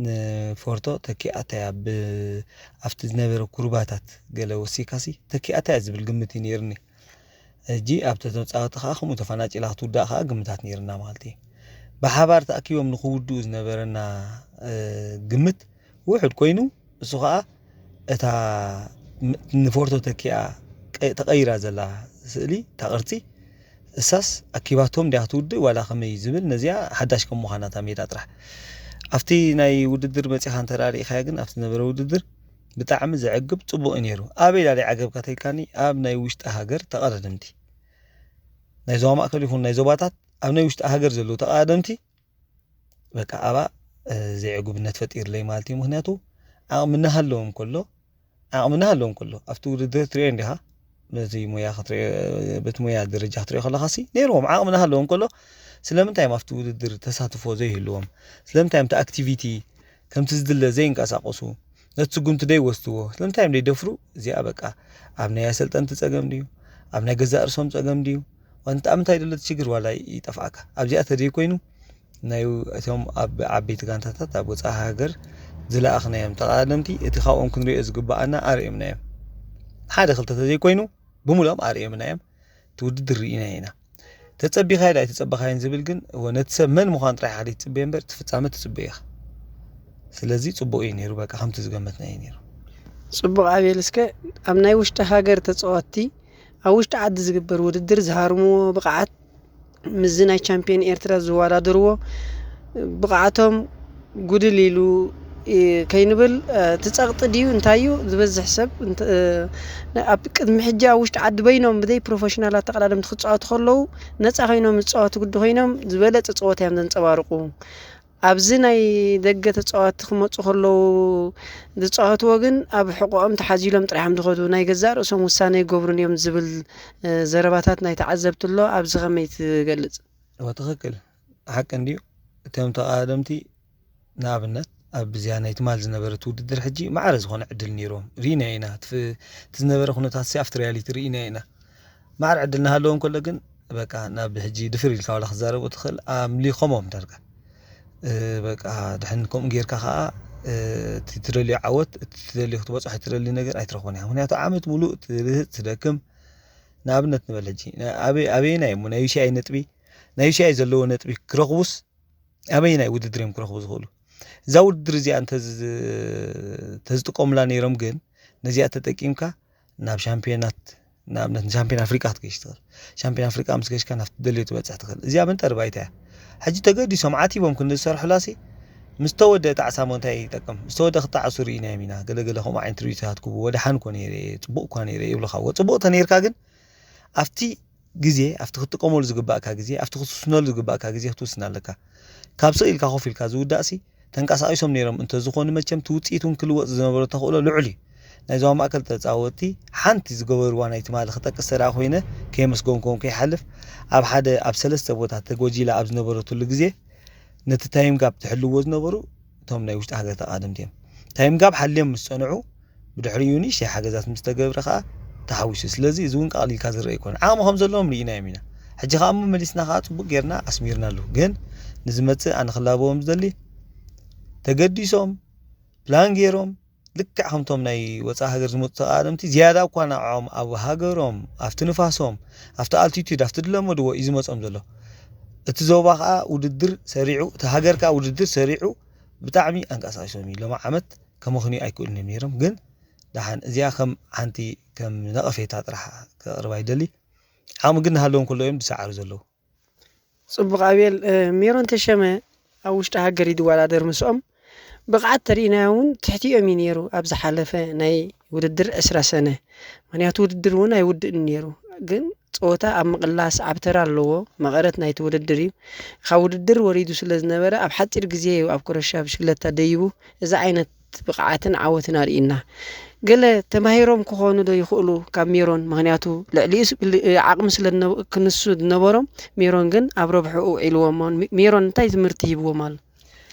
ንፎርቶ ተኪኣታያ ኣብቲ ዝነበረ ኩርባታት ገለ ወሲካሲ ተኪኣታያ ዝብል ግምት እዩ ነይርኒ። ሕጂ ኣብቲ ተፃወቲ ከዓ ከምኡ ተፈናጭላ ክትውዳእ ከዓ ግምታት ነይርና ማለት እዩ። ብሓባር ተኣኪቦም ንክውድኡ ዝነበረና ግምት ውሑድ ኮይኑ እሱ ከዓ እታ ንፎርቶ ተኪኣ ተቐይራ ዘላ ስእሊ እታ ቅርፂ እሳስ ኣኪባቶም ድያ ክትውድእ ዋላ ከመይ ዝብል ነዚኣ ሓዳሽ ከም ምዃና እታ ሜዳ ጥራሕ ኣብቲ ናይ ውድድር መፂኻ እንተራሪእኻዮ ግን ኣብቲ ዝነበረ ውድድር ብጣዕሚ ዘዕግብ ፅቡቕ እዩ ነይሩ። ኣበይ ዳለይ ዓገብካ ተልካኒ ኣብ ናይ ውሽጢ ሃገር ተቐዳደምቲ ናይ ዞባ ማእከል ይኹን ናይ ዞባታት ኣብ ናይ ውሽጢ ሃገር ዘለዉ ተቐዳደምቲ በቃ ኣብኣ ዘይዕጉብነት ፈጢርለይ ማለት እዩ። ምክንያቱ ዓቕሚ እናሃለዎም ከሎ ዓቕሚ እናሃለዎም ከሎ ኣብቲ ውድድር ትሪኦ እንዲኻ በቲ ሙያ ክትሪኦ በቲ ሙያ ደረጃ ክትሪኦ ከለኻሲ ነይርዎም ዓቕሚ እናሃለዎም ከሎ ስለምንታይ እዮም ኣብቲ ውድድር ተሳትፎ ዘይህልዎም? ስለምንታይ እዮም እቲ ኣክቲቪቲ ከምቲ ዝድለ ዘይንቀሳቀሱ? ነቲ ስጉምቲ ደይወስድዎ ስለምንታይ እዮም ደይደፍሩ? እዚኣ በቃ ኣብ ናይ ኣሰልጠንቲ ፀገም ድዩ ኣብ ናይ ገዛእ ርእሶም ፀገም ድዩ? ዋንታ ምንታይ ደሎ እቲ ሽግር ዋላ ይጠፍኣካ ኣብዚኣ ተደይ ኮይኑ ናይ እቶም ኣብ ዓበይቲ ጋንታታት ኣብ ወፃኢ ሃገር ዝለኣኽናዮም ተቐዳደምቲ እቲ ካብኦም ክንሪኦ ዝግባኣና ኣርእዮምናዮም። ሓደ ክልተ ተዘይኮይኑ ብምሉኦም ኣርእዮምናዮም። እቲ ውድድር ርኢናዮ ኢና። ተፀቢኻዮ ዶ ኣይተፀበኻዮን ዝብል ግን እወ ነቲ ሰብ መን ምዃኑ ጥራሕ ኢኻ ዘይትፅበዮ እምበር እቲ ፍፃመ ትፅበዮ ኢኻ። ስለዚ ፅቡቕ እዩ ነይሩ። በቃ ከምቲ ዝገመትናዮ እዩ ነይሩ። ፅቡቕ ኣቤል፣ እስከ ኣብ ናይ ውሽጢ ሃገር ተፃወትቲ ኣብ ውሽጢ ዓዲ ዝግበር ውድድር ዝሃርምዎ ብቕዓት ምስዚ ናይ ቻምፒዮን ኤርትራ ዝወዳደርዎ ብቕዓቶም ጉድል ኢሉ ከይንብል እቲ ፀቕጢ ድዩ እንታይ እዩ ዝበዝሕ ሰብ ኣብ ቅድሚ ሕጂ ኣብ ውሽጢ ዓዲ በይኖም ብዘይ ፕሮፌሽናላት ተቐዳደምቲ ክፃወቱ ከለዉ ነፃ ኮይኖም ዝፃወቱ ግዲ ኮይኖም ዝበለፀ ፀወታ እዮም ዘንፀባርቁ። ኣብዚ ናይ ደገ ተፃወትቲ ክመፁ ከለዉ ዝፃወትዎ ግን ኣብ ሕቆኦም ተሓዚሎም ጥራሕም ዝኸዱ ናይ ገዛእ ርእሶም ውሳነ ይገብሩን እዮም ዝብል ዘረባታት ናይ ተዓዘብቲ ኣሎ። ኣብዚ ከመይ ትገልፅ? እወ ትኽክል ሓቂ እንድዩ። እቶም ተቓደምቲ ንኣብነት ኣብዚኣ ናይ ትማል ዝነበረት ውድድር ሕጂ ማዕረ ዝኾነ ዕድል ነይሮም ርኢና ኢና። እቲ ዝነበረ ኩነታት ሲ ኣብቲ ሪያሊቲ ርኢና ኢና። ማዕረ ዕድል እናሃለዎም ከሎ ግን በቃ ናብ ሕጂ ድፍር ኢልካ ዋላ ክዛረቡ ትኽእል ኣምሊኾሞም ዳርጋ በቃ ድሕን ከምኡ ጌርካ ከዓ እቲ ትደልዮ ዓወት እቲ ትደልዮ ክትበፅሖ ትደሊ ነገር ኣይትረኽቦን ኢኻ። ምክንያቱ ዓመት ሙሉእ ትርህፅ ትደክም። ንኣብነት ንበል ሕጂ ኣበየናይ እሞ ናይ ዩሲኣይ ነጥቢ ናይ ዩሲኣይ ዘለዎ ነጥቢ ክረኽቡስ ኣበየናይ ውድድር እዮም ክረኽቡ ዝኽእሉ? እዛ ውድድር እዚኣ እንተዝጥቀሙላ ነይሮም ግን ነዚኣ ተጠቂምካ ናብ ሻምፒዮናት ንኣብነት ንሻምፒዮን ኣፍሪቃ ክትገሽ ትኽእል። ሻምፒዮን ኣፍሪቃ ምስ ገሽካ ናብቲ ደልዮ ትበፅሕ ትኽእል። እዚኣ መንጠሪ ባይታ እያ። ሕጂ ተገዲሶም ዓቲቦም ክንዲ ዝሰርሑላሲ ምስ ተወደ ጣዕሳ ሞ እንታይ ይጠቅም? ምስ ተወደ ክጣዕሱ ርኢናዮም ኢና። ገለገለ ከምኡ ዓይነት ሪቪዩታት ክቡ ወደ ሓን ኮ ነይረ እየ፣ ፅቡቕ እኳ ነይረ ይብሉኻ። ወ ፅቡቕ ተነይርካ ግን ኣብቲ ግዜ ኣብቲ ክትጥቀመሉ ዝግባእካ ግዜ ኣብቲ ክትውስነሉ ዝግባእካ ግዜ ክትውስን ኣለካ። ካብ ስቕ ኢልካ ኮፍ ኢልካ ዝውዳእሲ ተንቀሳቒሶም ነይሮም እንተዝኾኑ መቸም እቲ ውፅኢት እውን ክልወጥ ዝነበሮ ተኽእሎ ልዑል እዩ። ናይዞም ማእከል ተጻወትቲ ሓንቲ ዝገበርዋ ናይ ትማሊ ክጠቅስ ተደኣ ኮይነ፣ ከየመስገንክዎም ከይሓልፍ፣ ኣብ ሓደ ኣብ ሰለስተ ቦታ ተጎጂላ ኣብ ዝነበረትሉ ግዜ፣ ነቲ ታይም ጋፕ ትሕልዎ ዝነበሩ እቶም ናይ ውሽጢ ሃገር ተቓደምቲ እዮም። ታይም ጋፕ ሓልዮም ምስ ጸንዑ፣ ብድሕሪኡ ንእሽተይ ሓገዛት ምስ ተገብረ ከኣ ተሓዊሱ። ስለዚ እዚ እውን ቀቕሊልካ ዝረአ ኣይኮነን። ዓቕሚ ከም ዘለዎም ርኢናዮም ኢና። ሕጂ ከኣ እሞ መሊስና ከኣ ጽቡቕ ጌርና ኣስሚርናሉ። ግን ንዝመጽእ ኣነ ክላበዎም ዝደሊ፣ ተገዲሶም፣ ፕላን ጌሮም፣ ልክዕ ከምቶም ናይ ወጻኢ ሃገር ዝመጹ ተቓደምቲ፣ ዝያዳ እኳ ንዕኦም ኣብ ሃገሮም፣ ኣብቲ ንፋሶም፣ ኣብቲ ኣልቲቱድ፣ ኣብቲ ዝለመድዎ እዩ ዝመጾም ዘሎ። እቲ ዞባ ከኣ ውድድር ሰሪዑ፣ እቲ ሃገር ከኣ ውድድር ሰሪዑ፣ ብጣዕሚ ኣንቀሳቒሶም እዩ። ሎሚ ዓመት ከመኽንዩ ኣይክእሉን እዮም ነይሮም። ግን ደሓን እዚኣ ከም ሓንቲ፣ ከም ነቐፌታ ጥራሕ ከቕርባ ይደሊ። ዓቕሚ ግን ንሃለዎም ከሎ እዮም ዝሰዓሩ ዘለዉ። ጽቡቕ ኣቤል፣ እ፣ ሜሮን ተሸመ ኣብ ውሽጢ ሃገር እዩ ዝወዳደር ምስኦም። ብቕዓት ተሪኢናዮ እውን ትሕቲኦም እዩ ነይሩ ኣብ ዝሓለፈ ናይ ውድድር ዕስራ ሰነ። ምኽንያቱ ውድድር እውን ኣይውድእን ነይሩ። ግን ጸወታ ኣብ ምቕላስ ዓብተራ ኣለዎ። መቐረት ናይቲ ውድድር እዩ። ካብ ውድድር ወሪዱ ስለ ዝነበረ ኣብ ሓጺር ግዜ እዩ ኣብ ኩረሻ ብሽክለታ ደይቡ እዚ ዓይነት ብቕዓትን ዓወትን ኣርኢና። ገለ ተማሂሮም ክኾኑ ዶ ይኽእሉ ካብ ሜሮን? ምኽንያቱ ልዕሊኡ ስ-፣ ል-፣ ዓቕሚ ስለ ዝነ-፣ ክንሱ ዝነበሮም ሜሮን ግን ኣብ ረብሕኡ ውዒልዎሞ። ሚ-፣ ሜሮን እንታይ ትምህርቲ ሂብዎም ኣሎ?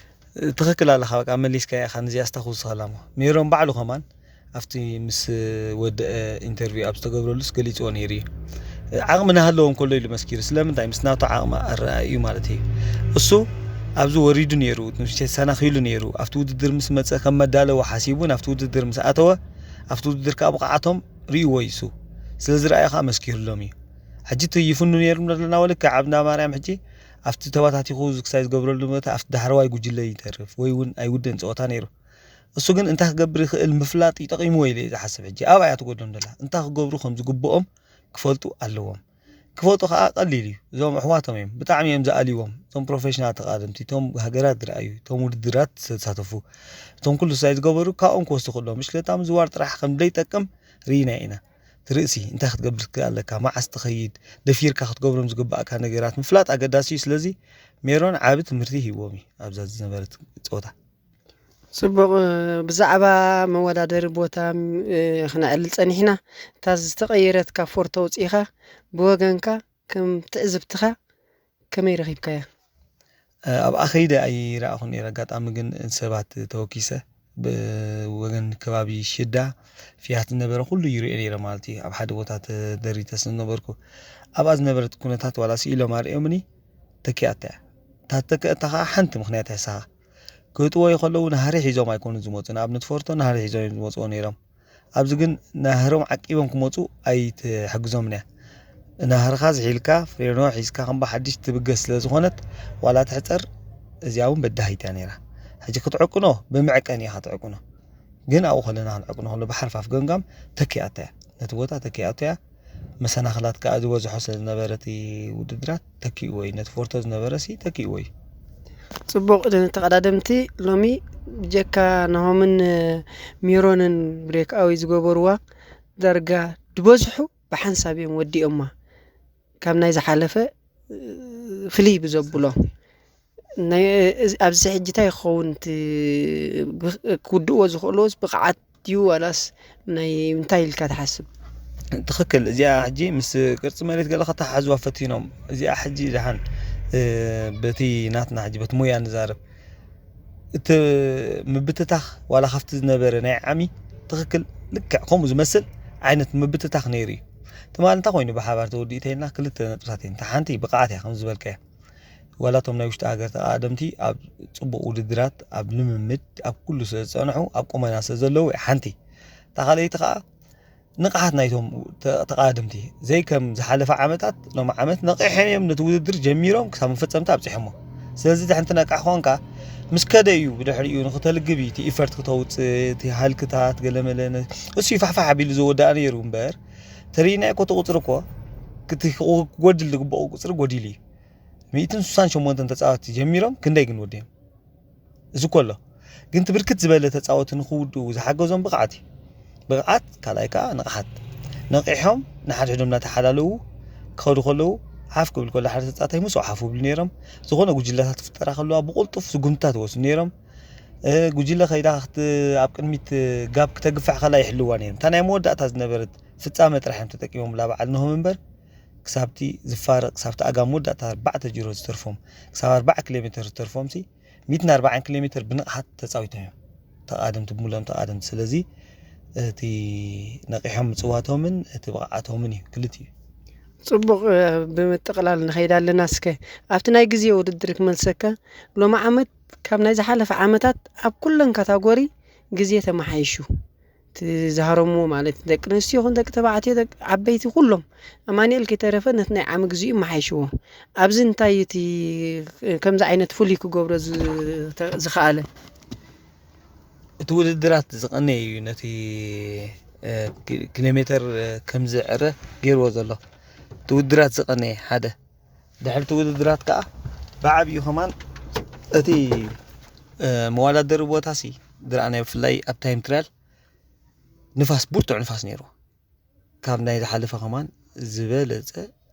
ትኽክል ኣለኻ፣ በቃ መሊስካያ ኢኻ። ንዚኣ ስታኹ ዝኸላሞ ሜሮን ባዕሉ ከማን ኣብቲ ምስ ወደአ ኢንተርቪው ኣብ ዝተገብረሉስ ገሊጽዎ ነይሩ እዩ። ዓቕሚ ናሃለዎ እንከሎ ኢሉ መስኪሩ። ስለምንታይ? ምስ ናቱ ዓቕሚ ኣረኣእዩ ማለት እዩ። እሱ ኣብዚ ወሪዱ ነይሩ፣ ንእሽተይ ተሰናኺሉ ነይሩ። ኣብቲ ውድድር ምስ መጸ ከም መዳለዊ ሓሲቡ ናብቲ ውድድር ምስ ኣተወ፣ ኣብቲ ውድድር ከኣ ብቕዓቶም ርእይዎ እዩ እሱ። ስለ ዝረኣዮ ከኣ መስኪሩሎም እዩ። ሕጂ እቲ ይፍኑ ነይሩ ዘለና ወልከ ዓብዳ ማርያም ሕጂ ኣብቲ ተባታቲኹ ክሳይ ዝገብረሉ መተ ኣብቲ ዳሕረዋይ ጉጅለ ይተርፍ ወይ እውን ኣይውድእን ጸወታ ነይሩ። እሱ ግን እንታይ ክገብር ይኽእል ምፍላጥ እዩ ጠቒምዎ ኢለ እየ ዝሓስብ። ሕጂ ኣብኣ እያ ትጎድሎም ዘላ። እንታይ ክገብሩ ከም ዝግብኦም ክፈልጡ ኣለዎም። ክፈልጡ ከኣ ቀሊል እዩ። እዞም ኣሕዋቶም እዮም። ብጣዕሚ እዮም ዝኣልይዎም። እቶም ፕሮፌሽናል ተቓደምቲ፣ እቶም ሃገራት ዝረኣዩ፣ እቶም ውድድራት ዝተሳተፉ፣ እቶም ኩሉ ሳይ ዝገበሩ ካብኦም ክወስዱ ክእሎም። ብሽክለታ ምዝዋር ጥራሕ ከም ዘይጠቅም ርኢና ኢና። ትርእሲ እንታይ ክትገብር ትክእል ኣለካ፣ መዓስ ትኸይድ፣ ደፊርካ ክትገብሮም ዝግባእካ ነገራት ምፍላጥ ኣገዳሲ እዩ። ስለዚ ሜሮን ዓቢ ትምህርቲ ሂብዎም እዩ ኣብዛ ዝነበረት ጸወታ። ጽቡቕ፣ ብዛዕባ መወዳደሪ ቦታ፣ እ፣ ክነዕልል ጸኒሕና። እታ ዝተቐየረት ካብ ፎርቶ ኣውጺእኻ፣ ብወገንካ ከም ትዕዝብትኻ ከመይ ረኺብካያ? እ፣ ኣብኣ ከይደ ኣይረኣኹን ነይረ። ኣጋጣሚ ግን ሰባት ተወኪሰ፣ ብወገን ከባቢ ሽዳ ፍያት ዝነበረ ኩሉ ይሪኦ ነይረ ማለት እዩ። ኣብ ሓደ ቦታ ተደሪተ ስለ ዝነበርኩ፣ ኣብኣ ዝነበረት ኩነታት ዋላ ስኢሎም ኣርእዮምኒ፣ ተኪኣታ እያ። እታ ተከአታ ኸዓ ሓንቲ ምኽንያት እያ ንስኻ። ክእጥዎ ይኸለዉ ናህሪ ሒዞም ኣይኮኑን ዝመጹ። ንኣብነት ፎርቶ ናህሪ ሒዞም እዮም ዝመጽዎ ነይሮም። ኣብዚ ግን ናህሮም ዓቂቦም ክመጹ ኣይትሕግዞምን እያ። ናህርኻ ዝሒልካ ፍሬኖ ሒዝካ ከም ብሓድሽ ትብገስ ስለ ዝኾነት ዋላ ትሕጸር፣ እዚኣ እውን በዳሂት እያ ነይራ። ሕጂ ክትዕቅኖ ብምዕቀን ኢኻ ትዕቅኖ። ግን ኣብኡ ከለና ክንዕቅኖ ከሎ ብሓርፋፍ ገምጋም ተኪኣታ እያ። ነቲ ቦታ ተኪኣቶ እያ። መሰናኽላት ከኣ ዝበዝሖ ስለ ዝነበረ እቲ ውድድራት ተኪእዎ እዩ። ነቲ ፎርቶ ዝነበረ ሲ ተኪእዎ እዩ። ጽቡቕ፣ ንተቐዳደምቲ ሎሚ ብጀካ ናሆምን ሜሮንን ብሬክኣዊ ዝገበርዋ ዳርጋ ዝበዝሑ ብሓንሳብ እዮም ወዲኦማ። ካብ ናይ ዝሓለፈ፣ እ፣ ፍልይ ብዘብሎ ናይ፣ እዚ፣ ኣብዚ ሕጂ እንታይ ክኸውን እቲ ብ-፣ ክውድእዎ ዝኽእልዎስ ብቕዓት ድዩ ዋላስ ናይ እንታይ ኢልካ ትሓስብ? ትኽክል። እዚኣ ሕጂ ምስ ቅርጺ መሬት ገለ ከተሓሕዝዋ ፈቲኖም። እዚኣ ሕጂ ደሓን፣ እ፣ በቲ ናትና ሕጂ በቲ ሞያ ንዛረብ። እቲ ምብትታኽ ዋላ ካብቲ ዝነበረ ናይ ዓሚ ትኽክል ልክዕ ከምኡ ዝመስል ዓይነት ምብትታኽ ነይሩ እዩ። ትማሊ እንታይ ኮይኑ ብሓባር ተወዲኡ ተይልና ክልተ ነጥብታት እየን። እታ ሓንቲ ብቕዓት እያ ከም ዝበልካዮ። ዋላ እቶም ናይ ውሽጢ ሃገር ተቓደምቲ ኣብ ጽቡቕ ውድድራት፣ ኣብ ልምምድ፣ ኣብ ኩሉ ስለ ዝጸንሑ፣ ኣብ ቁመና ስለ ዘለዉ እያ ሓንቲ። እታ ካልኣይቲ ከኣ ንቕሓት ናይቶም ተ-፣ ተቓደምቲ። ዘይከም ዝሓለፈ ዓመታት፣ ሎም ዓመት ነቒሖም እዮም ነቲ ውድድር ጀሚሮም ክሳብ መፈጸምታ ኣብጺሖሞ። ስለዚ ድሕንቲ ነቃሕ ኮንካ፣ ምስ ከደ እዩ ብድሕሪኡ ንክተልግብ እዩ፣ እቲ ኢፈርት ክተውጽእ፣ እቲ ሃልክታት፣ ገለመለ፣ ነ-፣ እሱ እዩ ፋሕፋሕ ኣቢሉ ዝወዳእ ነይሩ እምበር፣ ተሪእናዮ እኮ እቲ ቁጽሪ እኮ፣ እቲ ክጎድል ዝግባኦ ቁጽሪ ጎዲሉ እዩ። ሚእትን ስሳን ሸሞንተን ተጻወትቲ ጀሚሮም፣ ክንደይ ግን ወዲኦም? እዚ እኮ ኣሎ። ግን እቲ ብርክት ዝበለ ተጻወቲ ንኽውድኡ ዝሓገዞም ብቕዓት እዩ። ብቕዓት፣ ካልኣይ ከኣ ንቕሓት። ነቒሖም ንሓድሕዶም እናተሓላለዉ ክኸዱ ከለዉ፣ ሓፍ ክብል ከሎ ሓደ ተጻዋታይ ምስኡ ሓፍ ይብሉ ነይሮም። ዝኾነ ጉጅለታት ክፍጠራ ከለዋ ብቕልጡፍ ስጉምትታት ይወስዱ ነይሮም። እ፣ ጉጅለ ከይዳ ክት-፣ ኣብ ቅድሚት ጋብ ክተግፍሕ ከላ ይሕልዋ ነይሮም። እታ ናይ መወዳእታ ዝነበረት ፍጻመ ጥራሕ እዮም ተጠቂሞምላ በዓል ነሆም እምበር፣ ክሳብቲ ዝፋረቕ፣ ክሳብቲ ኣጋ መወዳእታ ኣርባዕተ ጅሮ ዝተርፎም፣ ክሳብ ኣርባዓ ኪሎ ሜተር ዝተርፎምሲ፣ ሚእትን ኣርባዓን ኪሎ ሜተር ብንቕሓት ተጻዊቶም እዮም። ተቓደምቲ፣ ብምሉኦም ተቓደምቲ። ስለዚ፣ እቲ ነቒሖም ምጽዋቶምን እቲ ብቕዓቶምን እዩ፣ ክልቲኡ እዩ። ጽቡቕ፣ እ፣ ብምጥቕላል ንኸይድ ኣለና እስከ። ኣብቲ ናይ ግዜ ውድድር ክመልሰካ፣ ሎሚ ዓመት ካብ ናይ ዝሓለፈ ዓመታት ኣብ ኩለን ካታጎሪ ግዜ ተመሓይሹ። እቲ ዝሃረምዎ ማለት ደቂ ኣንስትዮ ይኹን ደቂ ተባዕትዮ፣ ደቂ ዓበይቲ ኩሎም፣ ኣማኑኤል ከይተረፈ ነቲ ናይ ዓሚ ግዚኡ መሓይሽዎ። ኣብዚ እንታይ እቲ ከምዚ ዓይነት ፍሉይ ክገብሮ ዝ-፣ ተ-፣ ዝኸኣለ? እቲ ውድድራት ዝቐነየ እዩ ነቲ፣ እ፣ ኪ-፣ ኪሎ ሜተር፣ እ፣ ከም ዝዕረ ገይርዎ ዘሎ። እቲ ውድድራት ዝቐነየ ሓደ። ድሕሪ እቲ ውድድራት ከኣ ብዓብዩ ከማን እቲ፣ እ፣ መወዳደሪ ቦታ ሲ ዝረኣናዮ፣ ብፍላይ ኣብ ታይም ትራያል ንፋስ፣ ብርቱዕ ንፋስ ነይርዎ። ካብ ናይ ዝሓለፈ ከማን ዝበለጸ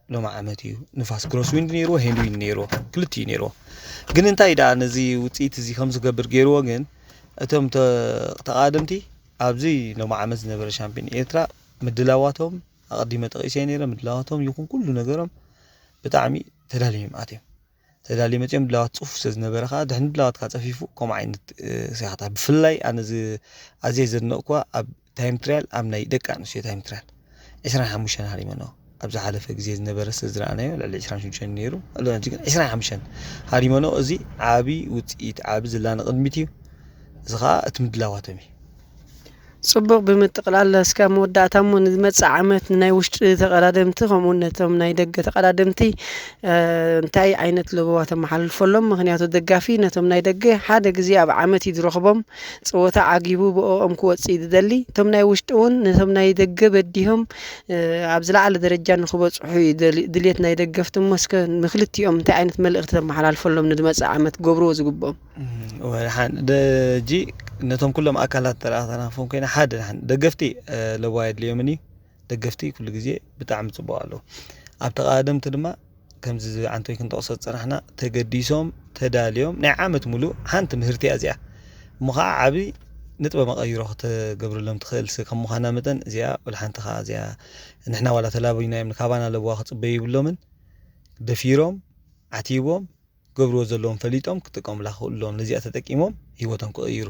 ሎሚ ዓመት እዩ። ንፋስ ክሮስ ዊንድ ነይርዎ፣ ሄንድ ዊንድ ነይርዎ፣ ክልቲኡ ነይርዎ። ግን እንታይ ደኣ ነዚ ውጽኢት እዚ ከም ዝገብር ገይርዎ ግን፣ እቶም ተ-፣ ተቓደምቲ ኣብዚ ሎሚ ዓመት ዝነበረ ሻምፒዮን ኤርትራ ምድላዋቶም ኣቐዲመ ጠቒሰ ነይረ። ምድላዋቶም ይኹን ኩሉ ነገሮም ብጣዕሚ ተዳልዮም ኣትዮም። ተዳልዮም መጺኦም ድላዋት ጽፉፍ ስለ ዝነበረ ከኣ ድሕሪ ድላዋትካ ጸፊፉ ከምኡ ዓይነት፣ እ፣ ስያታ። ብፍላይ ኣነ ዝ-፣ ኣዝየ ዘድነቕኩዋ ኣብ ታይም ትራያል፣ ኣብ ናይ ደቂ ኣንስትዮ ታይም ትራያል ዕስራን ሓሙሽተን ሃሪመንኦ። ኣብ ዝሓለፈ ግዜ ዝነበረ ስለ ዝረኣናዮ ልዕሊ ዕስራን ሽዱሽተን ነይሩ። ልዕሊ ዕስራን ሓሙሽተን ሃሪመንኦ። እዚ ዓቢ ውጽኢት፣ ዓቢ ዝላ ንቕድሚት እዩ። እዚ ኸኣ እቲ ምድላዋቶም እዩ። ጽቡቕ፣ ብምጥቕላል እስከ መወዳእታ እሞ ንዝመጽእ ዓመት ንናይ ውሽጢ ተቐዳደምቲ ከምኡ እውን ነቶም ናይ ደገ ተቐዳደምቲ፣ እ፣ እንታይ ዓይነት ለበዋ ተመሓላልፈሎም? ምኽንያቱ ደጋፊ ነቶም ናይ ደገ ሓደ ግዜ ኣብ ዓመት እዩ ዝረኽቦም፣ ጸወታ ዓጊቡ ብእኦም ክወጽእ እዩ ዝደሊ። እቶም ናይ ውሽጢ እውን ነቶም ናይ ደገ በዲሆም፣ እ፣ ኣብ ዝለዓለ ደረጃ ንኽበጽሑ እዩ ደሊ-፣ ድልየት ናይ ደገፍቲ እሞ እስከ ንክልቲኦም እንታይ ዓይነት መልእኽቲ ተመሓላልፈሎም ንዝመጽእ ዓመት ክገብርዎ ዝግብኦም? እም፣ ወ-፣ ሓን-፣ ደ-፣ እጂ ነቶም ኩሎም ኣካላት ተረኣተናፎም ኮይና ሓደ ሓን-፣ ደገፍቲ፣ እ፣ ለበዋ የድልዮምን እዩ። ደገፍቲ ኩሉ ግዜ ብጣዕሚ ጽቡቕ ኣለዉ። ኣብ ተቓደምቲ ድማ ከምዚ ዓንቶይ ክንጠቕሶ ዝጸናሕና ተገዲሶም፣ ተዳልዮም፣ ናይ ዓመት ሙሉእ ሓንቲ ምህርቲ እያ እዚኣ። እሞ ኸዓ ዓቢ ንጥበ መቐይሮ ከተገብረሎም ትኽእል ስ-፣ ከም ምዃና መጠን እዚኣ ወላ ሓንቲ ኸዓ እዚኣ ንሕና ዋላ ተላበይናዮም ንካባና ለበዋ ክጽበዩ ይብሎምን ደፊሮም፣ ዓቲቦም፣ ክገብርዎ ዘለዎም ፈሊጦም ክጥቀሙላ ክኽእሉ ኣለዎም። ነዚኣ ተጠቂሞም ህይወቶም ክቕይሩ።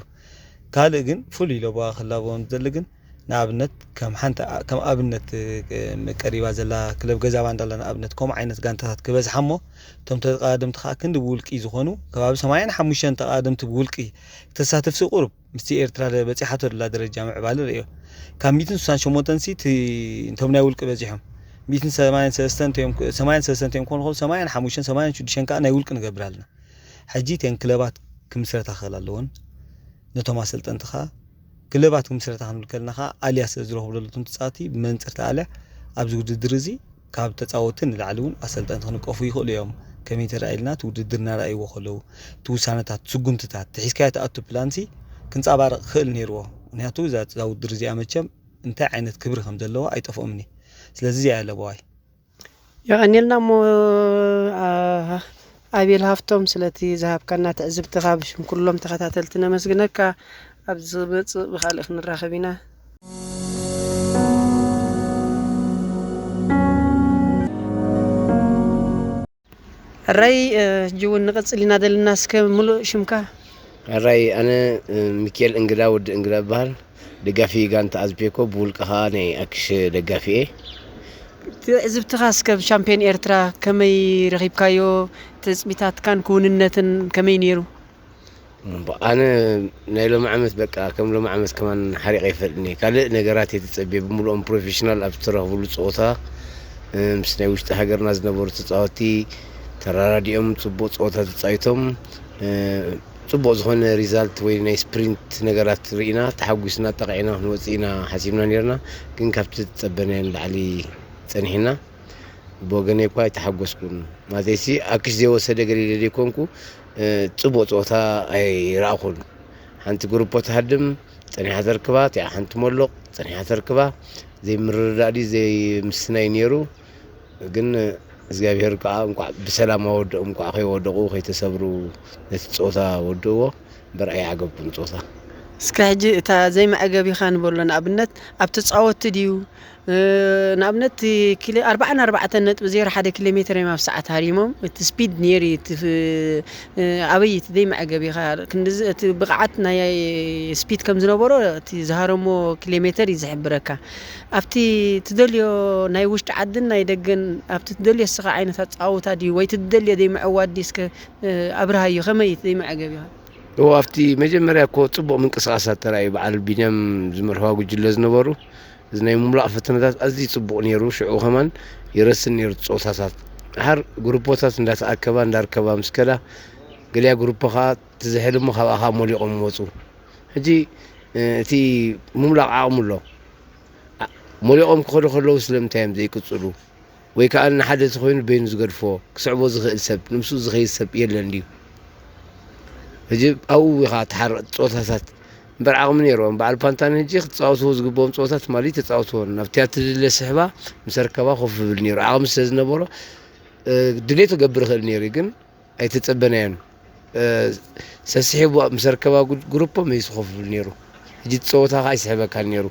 ካልእ ግን ፍሉይ ለበዋ ክላበዎም ዝደሊ ግን ንኣብነት ከም ሓንቲ ኣ-፣ ከም ኣብነት፣ እ፣ ቀሪባ ዘላ ክለብ ገዛ ባንዳላ ንኣብነት ከምኡ ዓይነት ጋንታታት ክበዝሓ እሞ እቶም ተቐዳደምቲ ከዓ ክንዲ ብውልቂ ዝኾኑ ከባቢ ሰማንያን ሓሙሽተን ተቐዳደምቲ ብውልቂ ክተሳትፍሲ ቁሩብ ምስቲ ኤርትራ ደ-፣ በጺሓቶ ደላ ደረጃ ምዕባለ ርእዮ። ካብ ሚእትን ስሳን ሸሞንተን ሲ እቲ፣ እንቶም ናይ ውልቂ በጺሖም። ሚእትን ሰማንያን ሰለስተን እንተዮም፣ ሰማንያን ሰለስተን እንተዮም ክኾኑ ከለዉ፣ ሰማንያን ሓሙሽተን፣ ሰማንያን ሽዱሽተን ከኣ ናይ ውልቂ ንገብር ኣለና። ሕጂ እተን ክለባት ክምስረታ ክኽእል ኣለወን። ነቶም ኣሰልጠንቲ ከኣ ክለባት ክምስረታ ክንብል ከለና ከኣ ኣልያ ስለ ዝረኽቡ ዘለቶም ተጻወቲ ብመንጽር እቲ ኣልያ ኣብዚ ውድድር እዚ ካብ ተጻወትቲ ንላዕሊ እውን ኣሰልጠንቲ ክንቀፉ ይኽእሉ እዮም። ከመይ እንተ ኢልና፣ እቲ ውድድር እናረኣይዎ ከለዉ፣ እቲ ውሳነታት፣ ስጉምትታት፣ እቲ ሒዝካዮ ትኣቱ ፕላንሲ ክንጸባረቕ ክኽእል ነይርዎ። ምኽንያቱ፣ እዛ፣ እዛ ውድድር እዚኣ መቸም እንታይ ዓይነት ክብሪ ከም ዘለዋ ኣይጠፍኦምን እዩ። ስለዚ፣ እዚኣ እያ ለበዋይ። የቐንየልና እሞ፣ ኣ-፣ ኣቤል ሃፍቶም፣ ስለቲ ዝሃብካና ትዕዝብትኻ ብሽም ኩሎም ተኸታተልቲ ነመስግነካ። ኣብ ዝመጽእ ብኻልእ ክንራኸብ ኢና። ሕራይ፣ እ፣ ሕጂ እውን ንቐጽል ኢና ዘለና። እስከ ምሉእ ሽምካ? ሕራይ፣ ኣነ፣ እ፣ ሚኪኤል እንግዳ፣ ወዲ እንግዳ እበሃል። ደጋፊ ጋንታ ኣዝፔኮ፣ ብውልቂ ኸኣ ናይ ኣክሽ ደጋፊ እየ። ትዕዝብትኻ እስከ ብሻምፒዮን ኤርትራ ከመይ ረኺብካዮ? ትጽቢታትካን ክውንነትን ከመይ ነይሩ? እምባ-፣ ኣነ ናይ ሎሚ ዓመት በቃ ከም ሎሚ ዓመት ከማን ሓሪቐ ኣይፈልጥን እየ። ካልእ ነገራት እየ ተጸብየ፣ ብምሉኦም ፕሮፌሽናል ኣብ ዝተረኽብሉ ጸወታ፣ እ፣ ምስ ናይ ውሽጢ ሃገርና ዝነበሩ ተጻወትቲ ተራዳዲኦም ጽቡቕ ጸወታ ተጻዊቶም፣ እ፣ ጽቡቕ ዝኾነ ሪዛልት ወይ ናይ ስፕሪንት ነገራት ርኢና፣ ተሓጒስና፣ ጠቒዕና ክንወጽእ ኢና ሓሲብና ነይርና። ግን ካብቲ ዝጸበናዮ ንላዕሊ ጸኒሕና። ብወገነይ እኳ ኣይተሓጎስኩን። ማለተይሲ፣ ኣክሽ ዘይወሰደ ገሊለ ዘይኮንኩ፣ እ፣ ጽቡቕ ጸወታ ኣይረኣኹን። ሓንቲ ግሩፖ ትሃድም፣ ጸኒሓ ተርክባ፣ እቲኣ ሓንቲ መሎቕ፣ ጸኒሓ ተርክባ፣ ዘይምርድዳእ ድዩ ዘይምስናይ ነይሩ። ግን፣ እ፣ እግዚኣብሔር ከዓ እንኳዕ ብሰላም ኣወደኦም፣ እንኳዕ ከይወደቑ ከይተሰብሩ ነቲ ፀወታ ወድእዎ። እምበር ኣይዓገብኩን ፀወታ። እስከ ሕጂ እታ ዘይመዐገቢኻ ንበሎ፣ ንኣብነት ኣብ ተፃወትቲ ድዩ? ንኣብነት ኣርባዓን ኣርባዕተን ነጥቢ ዜሮ ሓደ ኪሎ ሜትር እዮም ኣብ ሰዓት ሃሪሞም። እቲ ስፒድ ነይሩ እቲ ኣበይ እቲ ዘይመዐገቢኻ ክንዲ እቲ ብቕዓት ናይ ስፒድ ከም ዝነበሮ እቲ ዝሃረሞ ኪሎ ሜትር እዩ ዝሕብረካ። ኣብቲ ትደልዮ ናይ ውሽጢ ዓድን ናይ ደገን ኣብቲ ትደልዮ እስኻ ዓይነት ኣፃውታ ድዩ ወይ ትደልዮ ዘይምዕዋድ ድዩ? እስከ ኣብርሃዮ ከመይ እቲ ዘይመዐገቢኻ? እዎ ኣብቲ መጀመርያ እኮ ፅቡቕ ምንቅስቃሳት ተራእዩ በዓል ቢንያም ዝመርሕዋ ጉጅለ ዝነበሩ እዚ ናይ ምምላቕ ፈተነታት ኣዝዩ ፅቡቕ ነይሩ። ሽዑ ከማን ይረስን ነይሩ እቲ ፀወታታት። ድሓር ግሩፖታት እንዳተኣከባ እንዳርከባ ምስ ከዳ ገሊያ ግሩፖ ከዓ ትዝሕል እሞ ካብኣ ከዓ ሞሊቖም ይወፁ። ሕጂ እቲ ምምላቕ ዓቕሚ ኣሎ። ሞሊቖም ክኸዱ ከለዉ ስለምንታይ እዮም ዘይቅፅሉ? ወይ ከዓ ንሓደ ተኮይኑ በይኑ ዝገድፎ ክስዕቦ ዝኽእል ሰብ ንምስኡ ዝኸይድ ሰብ የለን ድዩ? ሕጂ ኣብኡ ኢኻ ትሓርቕ ፆታታት እምበር ዓቕሚ ነይርዎም በዓል ፓንታን ሕጂ ክትፃወትዎ ዝግብኦም ፀወታ ትማሊ ተፃወትዎን ናብቲያ ትድለ ስሕባ ምስ ኣርከባ ኮፍ ይብል ነይሩ ዓቕሚ ስለ ዝነበሮ ድሌቱ ገብር ይኽእል ነይሩ ግን ኣይተፀበናዮን። ሰስሒቡ ምስ ኣርከባ ግሩፖ መይሱ ኮፍ ይብል ነይሩ። ሕጂ እቲ ፀወታ ከዓ ኣይስሕበካን ነይሩ።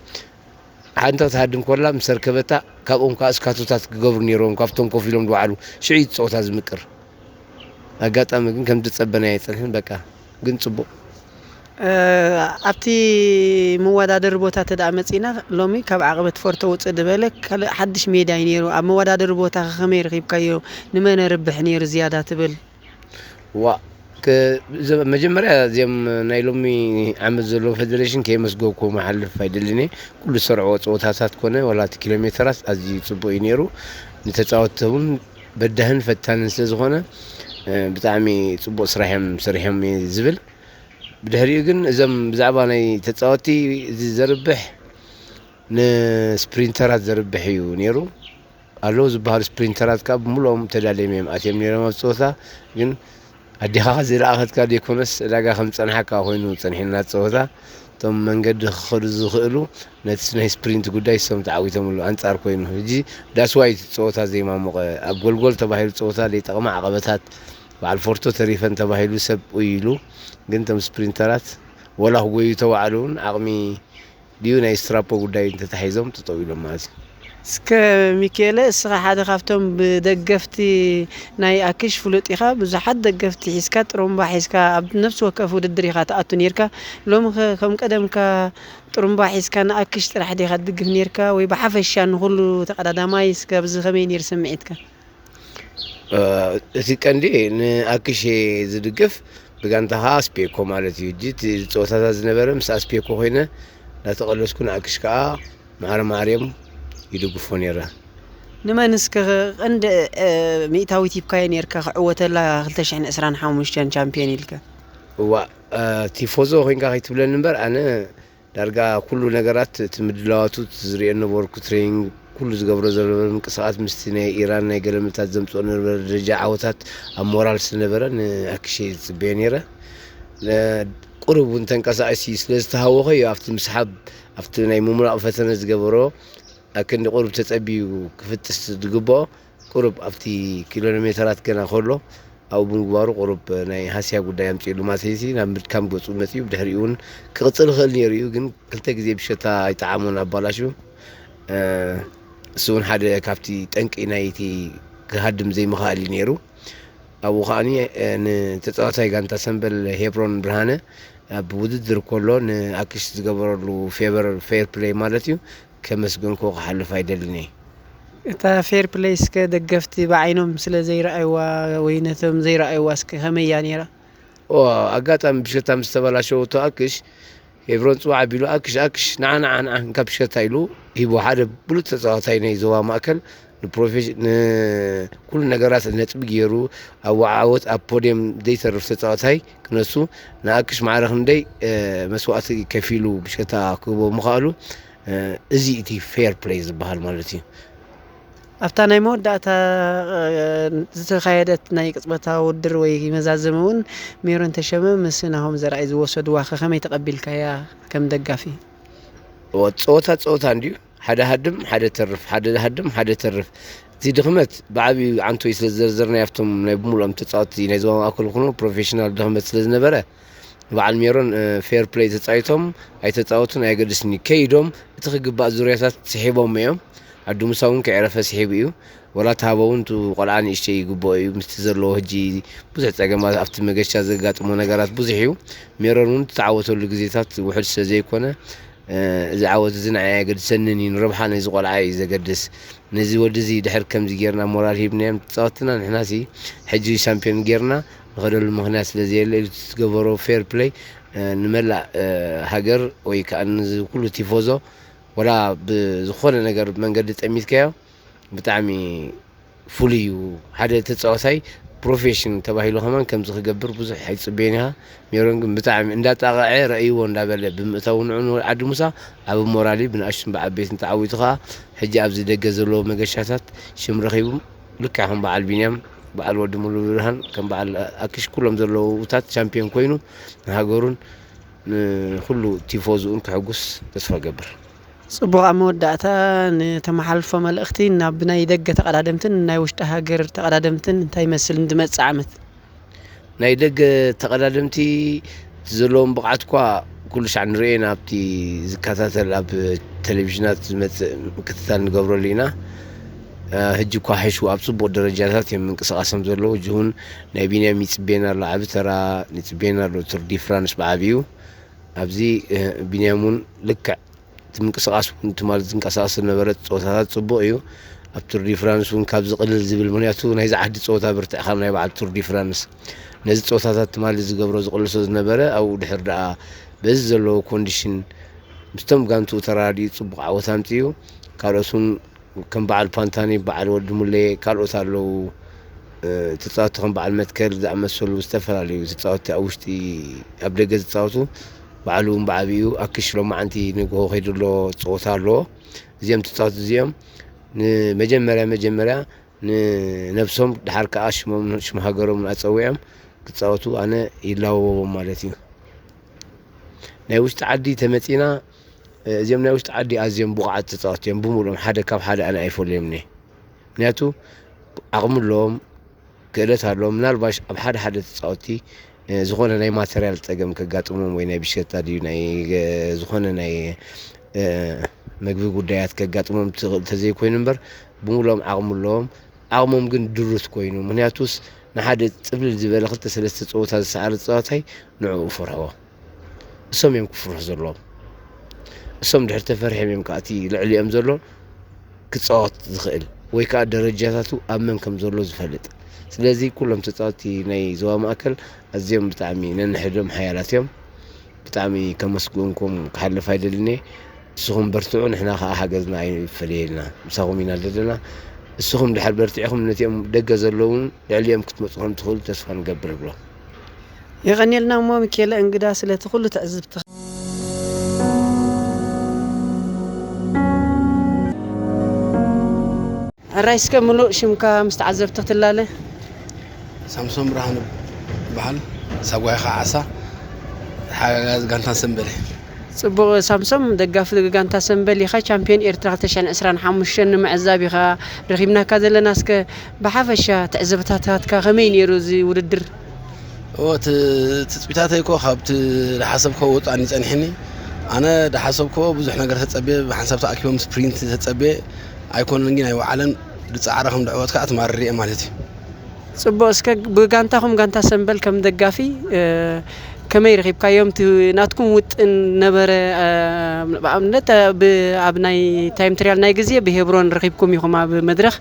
ሓንቲ ክትሃድም ኮላ ምስ ኣርከበታ ካብኦም ከዓ እስካቶታት ክገብሩ ነይርዎም ካብቶም ኮፍ ኢሎም ዝወዓሉ ሽዑ እዩ እቲ ፀወታ ዝምቅር። ኣጋጣሚ ግን ከም ዝፀበናዮ ኣይፀንሕን በቃ ግን ፅቡቕ። ኣብቲ መወዳደሪ ቦታ ተደኣ መፂና ሎሚ ካብ ዓቐበት ፎርቶ ውፅእ ዝበለ ካልእ ሓድሽ ሜዳ እዩ ነይሩ። ኣብ መወዳደሪ ቦታ ከመይ ረኺብካዮ? ንመን ርብሕ ነይሩ ዝያዳ ትብል? ዋ መጀመርያ እዚም ናይ ሎሚ ዓመት ዘለዎ ፌደሬሽን ከየመስገብኩ መሓልፍ ኣይደልን እየ። ኩሉ ዝሰርዕዎ ፀወታታት ኮነ ዋላ እቲ ኪሎ ሜተራት ኣዝዩ ፅቡቅ እዩ ነይሩ። ንተፃወትቲ እውን በዳህን ፈታንን ስለ ዝኾነ ብጣዕሚ ፅቡቅ ስራሕ እዮም ሰሪሖም እየ ዝብል። ብድሕሪኡ ግን እዞም ብዛዕባ ናይ ተፃወትቲ እዚ ዘርብሕ ንስፕሪንተራት ዘርብሕ እዩ ነይሩ። ኣለዉ ዝበሃሉ ስፕሪንተራት ከዓ ብምልኦም ተዳልዮም እዮም ኣትዮም ነይሮም ኣብ ፀወታ። ግን ኣዴኻ ዝለኣኸትካ ዘይኮነስ ዕዳጋ ከም ዝፀንሓካ ኮይኑ ፀንሒና ፀወታ። እቶም መንገዲ ክኸዱ ዝኽእሉ ነቲ ናይ ስፕሪንት ጉዳይ እሶም ተዓዊቶምሉ ኣንፃር ኮይኑ ሕጂ ዳስዋይ እቲ ፀወታ ዘይማሞቐ ኣብ ጎልጎል ተባሂሉ ፀወታ ዘይጠቕማ ዓቐበታት በዓል ፎርቶ ተሪፈን ተባሂሉ ሰብ ኢሉ ግን እቶም ስፕሪንተራት ወላ ክጎዩ ተባዕሉ እውን ዓቕሚ ድዩ ናይ ስትራፖ ጉዳይ እንተታሒዞም ጠጠው ኢሎም ማለት እዩ። እስከ ሚኪኤለ እስኻ ሓደ ካብቶም ብደገፍቲ ናይ ኣክሽ ፍሉጥ ኢኻ። ብዙሓት ደገፍቲ ሒዝካ ጥሩምባ ሒዝካ ኣብ ነፍሲ ወከፍ ውድድር ኢኻ ትኣቱ ነርካ። ሎሚ ኸ ከም ቀደምካ ጥሩምባ ሒዝካ ንኣክሽ ጥራሕ ዲኻ ትድግፍ ነርካ ወይ ብሓፈሻ ንኹሉ ተቐዳዳማይ እስከ ኣብዚ ከመይ ነይሩ ስምዒትካ? እቲ ቀንዲ ንኣክሽ ዝድግፍ ብጋንታ ከዓ ኣስፔኮ ማለት እዩ። እጂ እቲ ፀወታታት ዝነበረ ምስ ኣስፔኮ ኮይነ እንዳተቐለስኩ ንኣክሽ ከዓ ማዕረ ማዕርዮም ይድግፎ ነይረ። ንመን እስከ ቀንዲ ሚእታዊት ሂብካዮ ነርካ ክዕወተላ ክልተ ሽሕን ዕስራን ሓሙሽተን ቻምፒዮን ኢልካ? እዋ ቲፎዞ ኮይንካ ከይትብለኒ እምበር ኣነ ዳርጋ ኩሉ ነገራት እቲ ምድላዋቱ ዝሪኦ ነበርኩ ትሬኒንግ ኩሉ ዝገብሮ ዘነበረ ምንቅስቃስ ምስቲ ናይ ኢራን ናይ ገለመታት ዘምፅኦ ነበረ ደረጃ ዓወታት ኣብ ሞራል ስለነበረ ንኣክሽ ዝፅበዮ ነይረ። ቁሩብ እውን ተንቀሳቀሲ ስለ ዝተሃወኸ እዩ ኣብቲ ምስሓብ ኣብቲ ናይ ምሙላቕ ፈተነ ዝገበሮ ኣክንዲ ቁሩብ ተፀቢዩ ክፍጥስ ዝግብኦ ቁሩብ ኣብቲ ኪሎ ሜተራት ገና ከሎ ኣብኡ ብምግባሩ ቁሩብ ናይ ሃስያ ጉዳይ ኣምፂእሉ ማለት እዩ። ናብ ምድካም ገፁ መፂኡ ብድሕሪኡ እውን ክቕፅል ይኽእል ነይሩ እዩ ግን ክልተ ግዜ ብሸታ ኣይጠዓሞን ኣባላሹ። እሱ እውን ሓደ ካብቲ ጠንቂ ናይቲ ክሃድም ዘይምኽኣል እዩ ነይሩ። ኣብኡ ከዓኒ ንተፃዋታይ ጋንታ ሰምበል ሄብሮን ብርሃነ ኣብ ውድድር ከሎ ንኣክሽ ዝገበረሉ ፌቨር ፌር ፕሌይ ማለት እዩ ከመስግንኮ ክሓልፍ ኣይደልን እየ። እታ ፌር ፕለይ እስከ ደገፍቲ ብዓይኖም ስለ ዘይረኣይዋ ወይ ነቶም ዘይረኣይዋ እስከ ከመይ እያ ነይራ? ኦ ኣጋጣሚ ብሸታ ምስ ተበላሸወቶ ኣክሽ ሄብሮን ፅዋዕ ኣቢሉ ኣክሽ ኣክሽ ንዓ ንዓ ንዓ እንካ ብሸታ ኢሉ ሂቦ ሓደ ብሉፅ ተፃዋታይ ናይ ዞባ ማእከል ንፕሮፌሽ ንኩሉ ነገራት ነጥቢ ገይሩ ኣብ ወዓወት ኣብ ፖድየም ዘይተርፍ ተፃዋታይ ክነሱ ንኣክሽ ማዕረ ክንደይ መስዋእቲ ከፊሉ ብሸታ ክህቦ ምኽኣሉ እዚ እቲ ፌር ፕለይ ዝበሃል ማለት እዩ። ኣብታ ናይ መወዳእታ ዝተኻየደት ናይ ቅጽበታዊ ውድድር ወይ መዛዘሚ እውን ሜሮን ተሸመ ምስ ናሆም ዘርኣይ ዝወሰድዋ ከ ከመይ ተቐቢልካያ ከም ደጋፊ? ጸወታ ጸወታ እንድዩ፣ ሓደ ሃድም ሓደ ተርፍ፣ ሓደ ሃድም ሓደ ተርፍ። እቲ ድኽመት ብዓብዩ ዓንቶይ ስለ ዝዘርዘርናዮ ኣብቶም ናይ ብምሉኦም ተፃወትቲ ናይ ዞባ ማእከል ኮኑ ፕሮፌሽናል ድኽመት ስለ ዝነበረ፣ በዓል ሜሮን ፌር ፕለይ ተፃዊቶም ኣይተፃወቱን ኣየገድስን እዩ። ከይዶም እቲ ክግባእ ዙርያታት ስሒቦም እዮም። ኣዱ ሙሳ እውን ከይዕረፈ ስሒቡ እዩ። ወላ እቲ ሃቦ እውን እቲ ቆልዓ ንእሽተይ ይግብኦ እዩ። ምስቲ ዘለዎ ሕጂ ብዙሕ ፀገማት ኣብቲ መገሻ ዘጋጥሞ ነገራት ብዙሕ እዩ። ሜሮን እውን ዝተዓወተሉ ግዜታት ውሑድ ስለ ዘይኮነ፣ እዚ ዓወት እዚ ንዓይ ኣየገድሰንን እዩ፣ ንረብሓ ናይዚ ቆልዓ እዩ ዘገድስ። ነዚ ወዲ እዚ ድሕር ከምዚ ጌርና ሞራል ሂብናዮም ተጻወትና፣ ንሕናሲ ሕጂ ሻምፒዮን ጌርና ንኸደሉ ምኽንያት ስለ ዘየለ ኢሉ ዝገበሮ ፌር ፕለይ፣ ንመላእ ሃገር ወይ ከኣ ንዚ ኩሉ ቲፎዞ፣ ወላ ብዝኾነ ነገር መንገዲ ጠሚትካዮ፣ ብጣዕሚ ፍሉይ እዩ። ሓደ ተጻዋታይ ፕሮፌሽን ተባሂሉ ከማን ከምዚ ክገብር ብዙሕ ኣይጽበዮን ኢኻ። ሜሮን ግን ብጣዕሚ እንዳጣቕዐ ረእይዎ እንዳበለ ብምእታው ንዑ ንዓዲ ሙሳ ዓቢ ሞራል እዩ። ብንኣሽቱን ብዓበይትን ተዓዊቱ ከኣ ሕጂ ኣብዚ ደገ ዘለዎ መገሻታት ሽም ረኺቡ ልክዕ ከም በዓል ቢንያም፣ በዓል ወዲ ሙሉ ብርሃን፣ ከም በዓል ኣክሽ ኩሎም ዘለዉታት ቻምፒዮን ኮይኑ ንሃገሩን ንኩሉ ቲፎዝኡን ከሕጉስ ተስፋ እገብር። ጽቡቕ። ኣብ መወዳእታ ንተመሓላልፎ መልእኽቲ ናብ ናይ ደገ ተቐዳደምትን ናይ ውሽጢ ሃገር ተቐዳደምትን እንታይ ይመስል ንዝመጽእ ዓመት? ናይ ደገ ተቐዳደምቲ እቲ ዘለዎም ብቕዓት እኳ ኩሉ ሻዕ ንርእዮ ኢና፣ ኣብቲ ዝከታተል ኣብ ቴሌቪዥናት ዝመጽእ ምክትታል ንገብረሉ ኢና። ሕጂ እኳ ሕሹ ኣብ ጽቡቕ ደረጃታት እዮም ምንቅስቓሶም ዘለዉ። ሕጂ እውን ናይ ቢንያም ይጽበየና ኣሎ፣ ዓቢ ተራ ይጽበየና ኣሎ። ቱር ዲ ፍራንስ ብዓቢኡ ኣብዚ ቢንያም እውን ልክዕ እቲ ምንቅስቓስ እውን ትማሊ ዝንቀሳቐስ ዝነበረ ጸወታታት ጽቡቕ እዩ። ኣብ ቱር ዲ ፍራንስ እውን ካብዚ ቅልል ዝብል፣ ምኽንያቱ ናይዚ ዓዲ ጸወታ ብርትዕ ካብ ናይ በዓል ቱር ዲ ፍራንስ ነዚ ጸወታታት ትማሊ ዝገብሮ ዝቕልሶ ዝነበረ ኣብኡ ድሕር ደኣ በዚ ዘለዎ ኮንዲሽን ምስቶም ጋንትኡ ተራዲኡ ጽቡቕ ዓወት ኣምጺኡ። ካልኦት እውን ከም በዓል ፓንታኒ፣ በዓል ወዲ ሙሌ፣ ካልኦት ኣለዉ። ተጻወትቲ ከም በዓል መትከል ዝኣመሰሉ ዝተፈላለዩ ተጻወትቲ ኣብ ውሽጢ ኣብ ደገ ዝጻወቱ ባዕሉ እውን ብዓቢኡ ኣክሽ ሎማዓንቲ ንግሆ ከይዱ ኣሎ፣ ጸወታ ኣለዎ። እዚኦም ተጻወትቲ እዚኦም ንመጀመርያ መጀመርያ ንነብሶም ድሓር ከኣ ሽሞም ሽም ሃገሮም ኣጸዊዖም ክጻወቱ ኣነ ይላወዎም ማለት እዩ። ናይ ውሽጢ ዓዲ ተመጺና፣ እዚኦም ናይ ውሽጢ ዓዲ ኣዝዮም ብቑዓት ተጻወትቲ እዮም። ብምሉኦም ሓደ ካብ ሓደ ኣነ ኣይፈልዮም እየ። ምክንያቱ ዓቕሚ ኣለዎም፣ ክእለት ኣለዎም። ምናልባሽ ኣብ ሓደ ሓደ ተጻወትቲ፣ እ፣ ዝኾነ ናይ ማተርያል ጸገም ከጋጥሞም ወይ ናይ ብሽከታ ድዩ ናይ፣ እ፣ ዝኾነ ናይ፣ እ፣ መግቢ ጉዳያት ከጋጥሞም ትኽእል ተዘይኮይኑ እምበር፣ ብምሉኦም ዓቕሚ ኣለዎም። ዓቕሞም ግን ድሩት ኮይኑ፣ ምክንያቱስ ንሓደ ጽብልል ዝበለ ክልተ ሰለስተ ጸወታ ዝሰዓረ ተጻዋታይ ንዕኡ ፈርሕዎ። እሶም እዮም ክፍርሑ ዘለዎም። እሶም ድሕር ተፈሪሖም እዮም ከኣ እቲ ልዕሊኦም ዘሎ ክጻወት ዝኽእል ወይ ከኣ ደረጃታቱ ኣብ መን ከም ዘሎ ዝፈልጥ። ስለዚ ኩሎም ተጻወትቲ ናይ ዞባ ማእከል ኣዝዮም ብጣዕሚ ነንሕድሕዶም ሓያላት እዮም። ብጣዕሚ ከመስግንኩም ክሓልፍ ኣይደልን እየ። ንስኹም በርትዑ፣ ንሕና ከኣ ሓገዝና ኣይንፈለየልና፣ ምሳኹም ኢና ዘለና። ንስኹም ድሓር በርቲዕኹም ነቲኦም ደገ ዘለዉን ልዕሊኦም ክትመጹ ከም ትኽእሉ ተስፋ ንገብር እብሎ። የቐንየልና እሞ ሚኬለ እንግዳ ስለቲ ኩሉ ትዕዝብትኻ። ሕራይ እስከ ምሉእ ሽምካ ምስ ተዓዘብቲ ክትላለ። ሳምሶን ብርሃኑ ይበሃል። ሳጓይ ኸዓ ዓሳ፣ ሓጋዚ ጋንታ ሰምበል። ጽቡቕ ሳምሶም፣ ደጋፊ ጋንታ ሰምበል ኢኻ። ቻምፒዮን ኤርትራ ክልተ ሽሕን ዕስራን ሓሙሽተን ንምዕዛብ ኢኻ ረኺብናካ ዘለና። እስከ ብሓፈሻ ትዕዝብታትካ ከመይ ነይሩ እዚ ውድድር? እዎ፣ እቲ ትጽቢታተይ እኮ ካብቲ ዝሓሰብክዎ ወጻእኒ ጸኒሕኒ። ኣነ ዝሓሰብክዎ ብዙሕ ነገር ተጸብየ፣ ብሓንሳብ ተኣኪቦም ስፕሪንት ተጸብየ ኣይኮነን፣ ግን ኣይወዓለን። ዝጸዓረ ከም ድዕወት ከኣ ትማርር እየ ማለት እዩ። ጽቡቕ፣ እስከ ብጋንታኹም ጋንታ ሰምበል ከም ደጋፊ፣ እ፣ ከመይ ረኺብካዮም? እቲ ናትኩም ውጥን ነበረ፣ እ፣ ብኣብነት፣ እ፣ ብ-፣ ኣብ ናይ ታይም ትሪያል ናይ ግዜ ብሄብሮን ረኺብኩም ኢኹም ኣብ መድረኽ።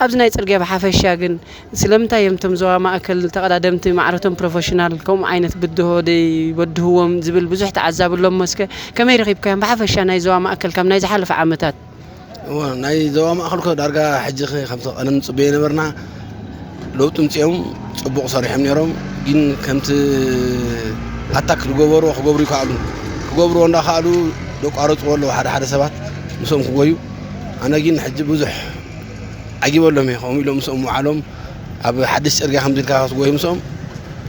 ኣብዚ ናይ ጽርግያ ብሓፈሻ ግን ስለምንታይ እዮም እቶም ዞባ ማእከል ተቐዳደምቲ ማዕረቶም ፕሮፌሽናል ከምኡ ዓይነት ብድሆ ደይበድህዎም ዝብል ብዙሕ ተዓዛቢ ኣሎ እሞ፣ እስከ ከመይ ረኺብካዮም ብሓፈሻ ናይ ዞባ ማእከል ካብ ናይ ዝሓለፈ ዓመታት? እወ፣ ናይ ዞባ ማእከል እኮ ዳርጋ ሕጂ ኸ-፣ ከምቲ ቀደም ንጽበዮ ነበርና። ለውጢ ምጽኦም ጽቡቕ ሰሪሖም ነይሮም። ግን ከምቲ ኣታክ ዝገበርዎ ክገብሩ ይከኣሉ። ክገብርዎ እንዳኸኣሉ ዘቋረጽዎ ኣለዉ ሓደ ሓደ ሰባት ምስኦም ክጎዩ። ኣነ ግን ሕጂ ብዙሕ ዓጊበሎም እየ። ከምኡ ኢሎም ምስኦም ምውዓሎም ኣብ ሓድሽ ጽርግያ ከምዚ ኢልካ ክትጎዩ ምስኦም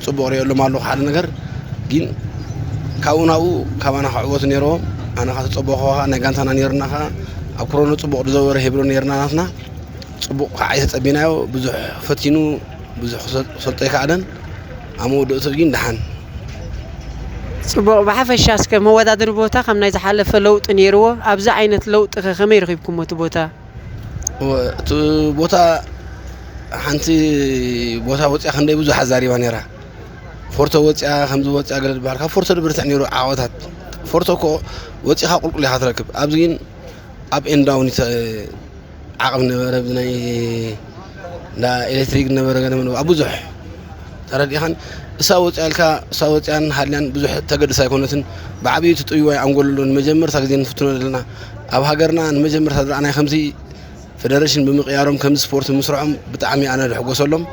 ጽቡቕ ርእየሎም ኣለኹ ሓደ ነገር። ግን ካብኡ ናብኡ ካባና ክዕወቱ ነይርዎም። ኣነ ካብ ተጸበኹ ከኣ ናይ ጋንታና ነይርና ከኣ ኣብ ክሮኖ ጽቡቕ ዝዘወረ ሄብሮ ነይርና ናትና። ጽቡቕ ከዓ ኣይተጸቢናዮ። ብዙሕ ፈቲኑ፣ ብዙሕ ክሰል-፣ ክሰልጦ ኣይከኣለን። ኣብ መወዳእትኡ ግን ደሓን። ጽቡቕ። ብሓፈሻ እስከ መወዳደሪ ቦታ ካብ ናይ ዝሓለፈ ለውጢ ነይርዎ። ኣብዚ ዓይነት ለውጢ ከ ከመይ ረኺብኩሞ እቲ ቦታ? ወ-፣ እቲ ቦታ፣ ሓንቲ ቦታ ወፂኣ ክንደይ ብዙሕ ኣዛሪባ ነይራ። ፎርቶ ወፂኣ፣ ከምዚ ወፂኣ ገለ ዝበሃል፣ ካብ ፎርቶ ድብርትዕ ነይሩ ዓቐታት። ፎርቶ እኮ ወፂኻ ቁልቁል ኢኻ ትረክብ። ኣብዚ ግን ኣብ ኤንዳውን ዓቕብ ነበረ፣ ብናይ እንዳ ኤሌክትሪክ ነበረ፣ ገለ ነበረ፣ ኣብ ብዙሕ ተረዲኻን። እሳ ወፂኣልካ፣ እሳ ወፂኣን ሃልያን ብዙሕ ተገድስ ኣይኮነትን። ብዓብዩ ትጥይዋይ ኣንጎሎ ኣሎ። ንመጀመርታ ግዜ ንፍትኖ ዘለና ኣብ ሃገርና ንመጀመርታ ዝረኣናይ ከምዚ ፌደሬሽን ብምቕያሮም፣ ከምዚ ስፖርት ምስርዖም ብጣዕሚ ኣነ ድሕጎሰሎም።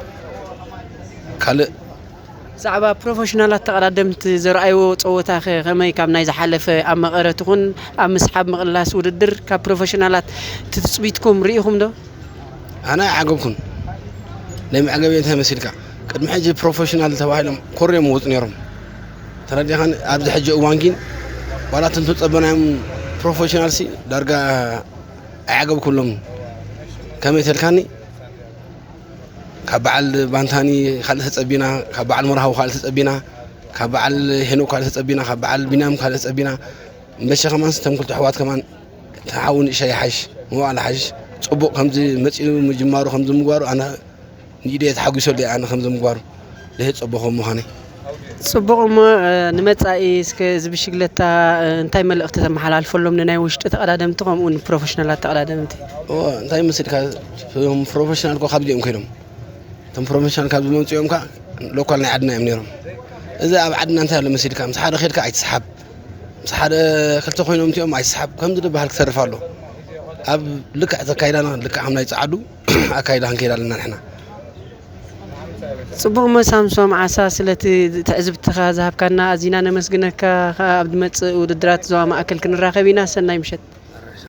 ካልእ ብዛዕባ ፕሮፌሽናላት ተቐዳደምቲ ዘርኣይዎ ጸወታ ከ ከመይ? ካብ ናይ ዝሓለፈ ኣብ መቐረት ይኹን ኣብ ምስሓብ ምቕላስ ውድድር ካብ ፕሮፌሽናላት እቲ ትጽቢትኩም ርኢኹም ዶ? ኣነ ኣይዓገብኩን። ናይ መዕገቢ እንታይ መሲልካ? ቅድሚ ሕጂ ፕሮፌሽናል ተባሂሎም ኮርዮም ወፁ ነይሮም። ተረዲኻን? ኣብዚ ሕጂ እዋን ግን ዋላ እቶም ዝፀበናዮም ፕሮፌሽናል ሲ ዳርጋ ኣይዓገብኩሎም። ከመይ ተልካኒ? ካብ በዓል ባንታኒ ካልእ ተጸቢና፣ ካብ በዓል መርሃዊ ካልእ ተጸቢና፣ ካብ በዓል ሄኖክ ካልእ ተጸቢና፣ ካብ በዓል ቢንያም ካልእ ተጸቢና። እምበሸ ከማን እቶም ክልተ ኣሕዋት ከማን፣ እቲ ሓው ንእሽተይ ይሓይሽ፣ መዋእለ ሓይሽ፣ ጽቡቕ ከምዚ መጺኡ ምጅማሩ፣ ከምዚ ምግባሩ ኣነ ንኢደየ ተሓጒሰሉ እየ፣ ኣነ ከምዚ ምግባሩ። ደሄ ጸበኾ ምዃነይ። ጽቡቕ። እሞ ንመጻኢ እስከ እዚ ብሽግለታ እንታይ መልእኽቲ ተመሓላልፈሎም ንናይ ውሽጢ ተቐዳደምቲ ከምኡ ንፕሮፌሽናላት ተቐዳደምቲ? እንታይ መሲልካ? እቶም ፕሮፌሽናል እኮ ካብዚኦም ኮይኖም፣ እቶም ፕሮፌሽናል ካብ ዝመፅኡ እዮም። ከ ሎካል ናይ ዓድና እዮም ነይሮም። እዚ ኣብ ዓድና እንታይ ኣሎ መሲልካ? ምስ ሓደ ኬድካ ኣይትስሓብ፣ ምስ ሓደ ክልተ ኮይኖም እቲኦም ኣይትስሓብ ከምዚ ዝበሃል ክተርፍ ኣሎ። ኣብ ልክዕ ተካይዳና ልክዕ ከም ናይ ፀዓዱ ኣካይዳ ክንከይድ ኣለና ንሕና። ጽቡቕ። መሳምሶም ዓሳ ስለቲ ትዕዝብትኻ ዝሃብካና ኣዚና ነመስግነካ። ከኣ ኣብ ዝመጽእ ውድድራት ዞባ ማእከል ክንራኸብ ኢና። ሰናይ ምሸት።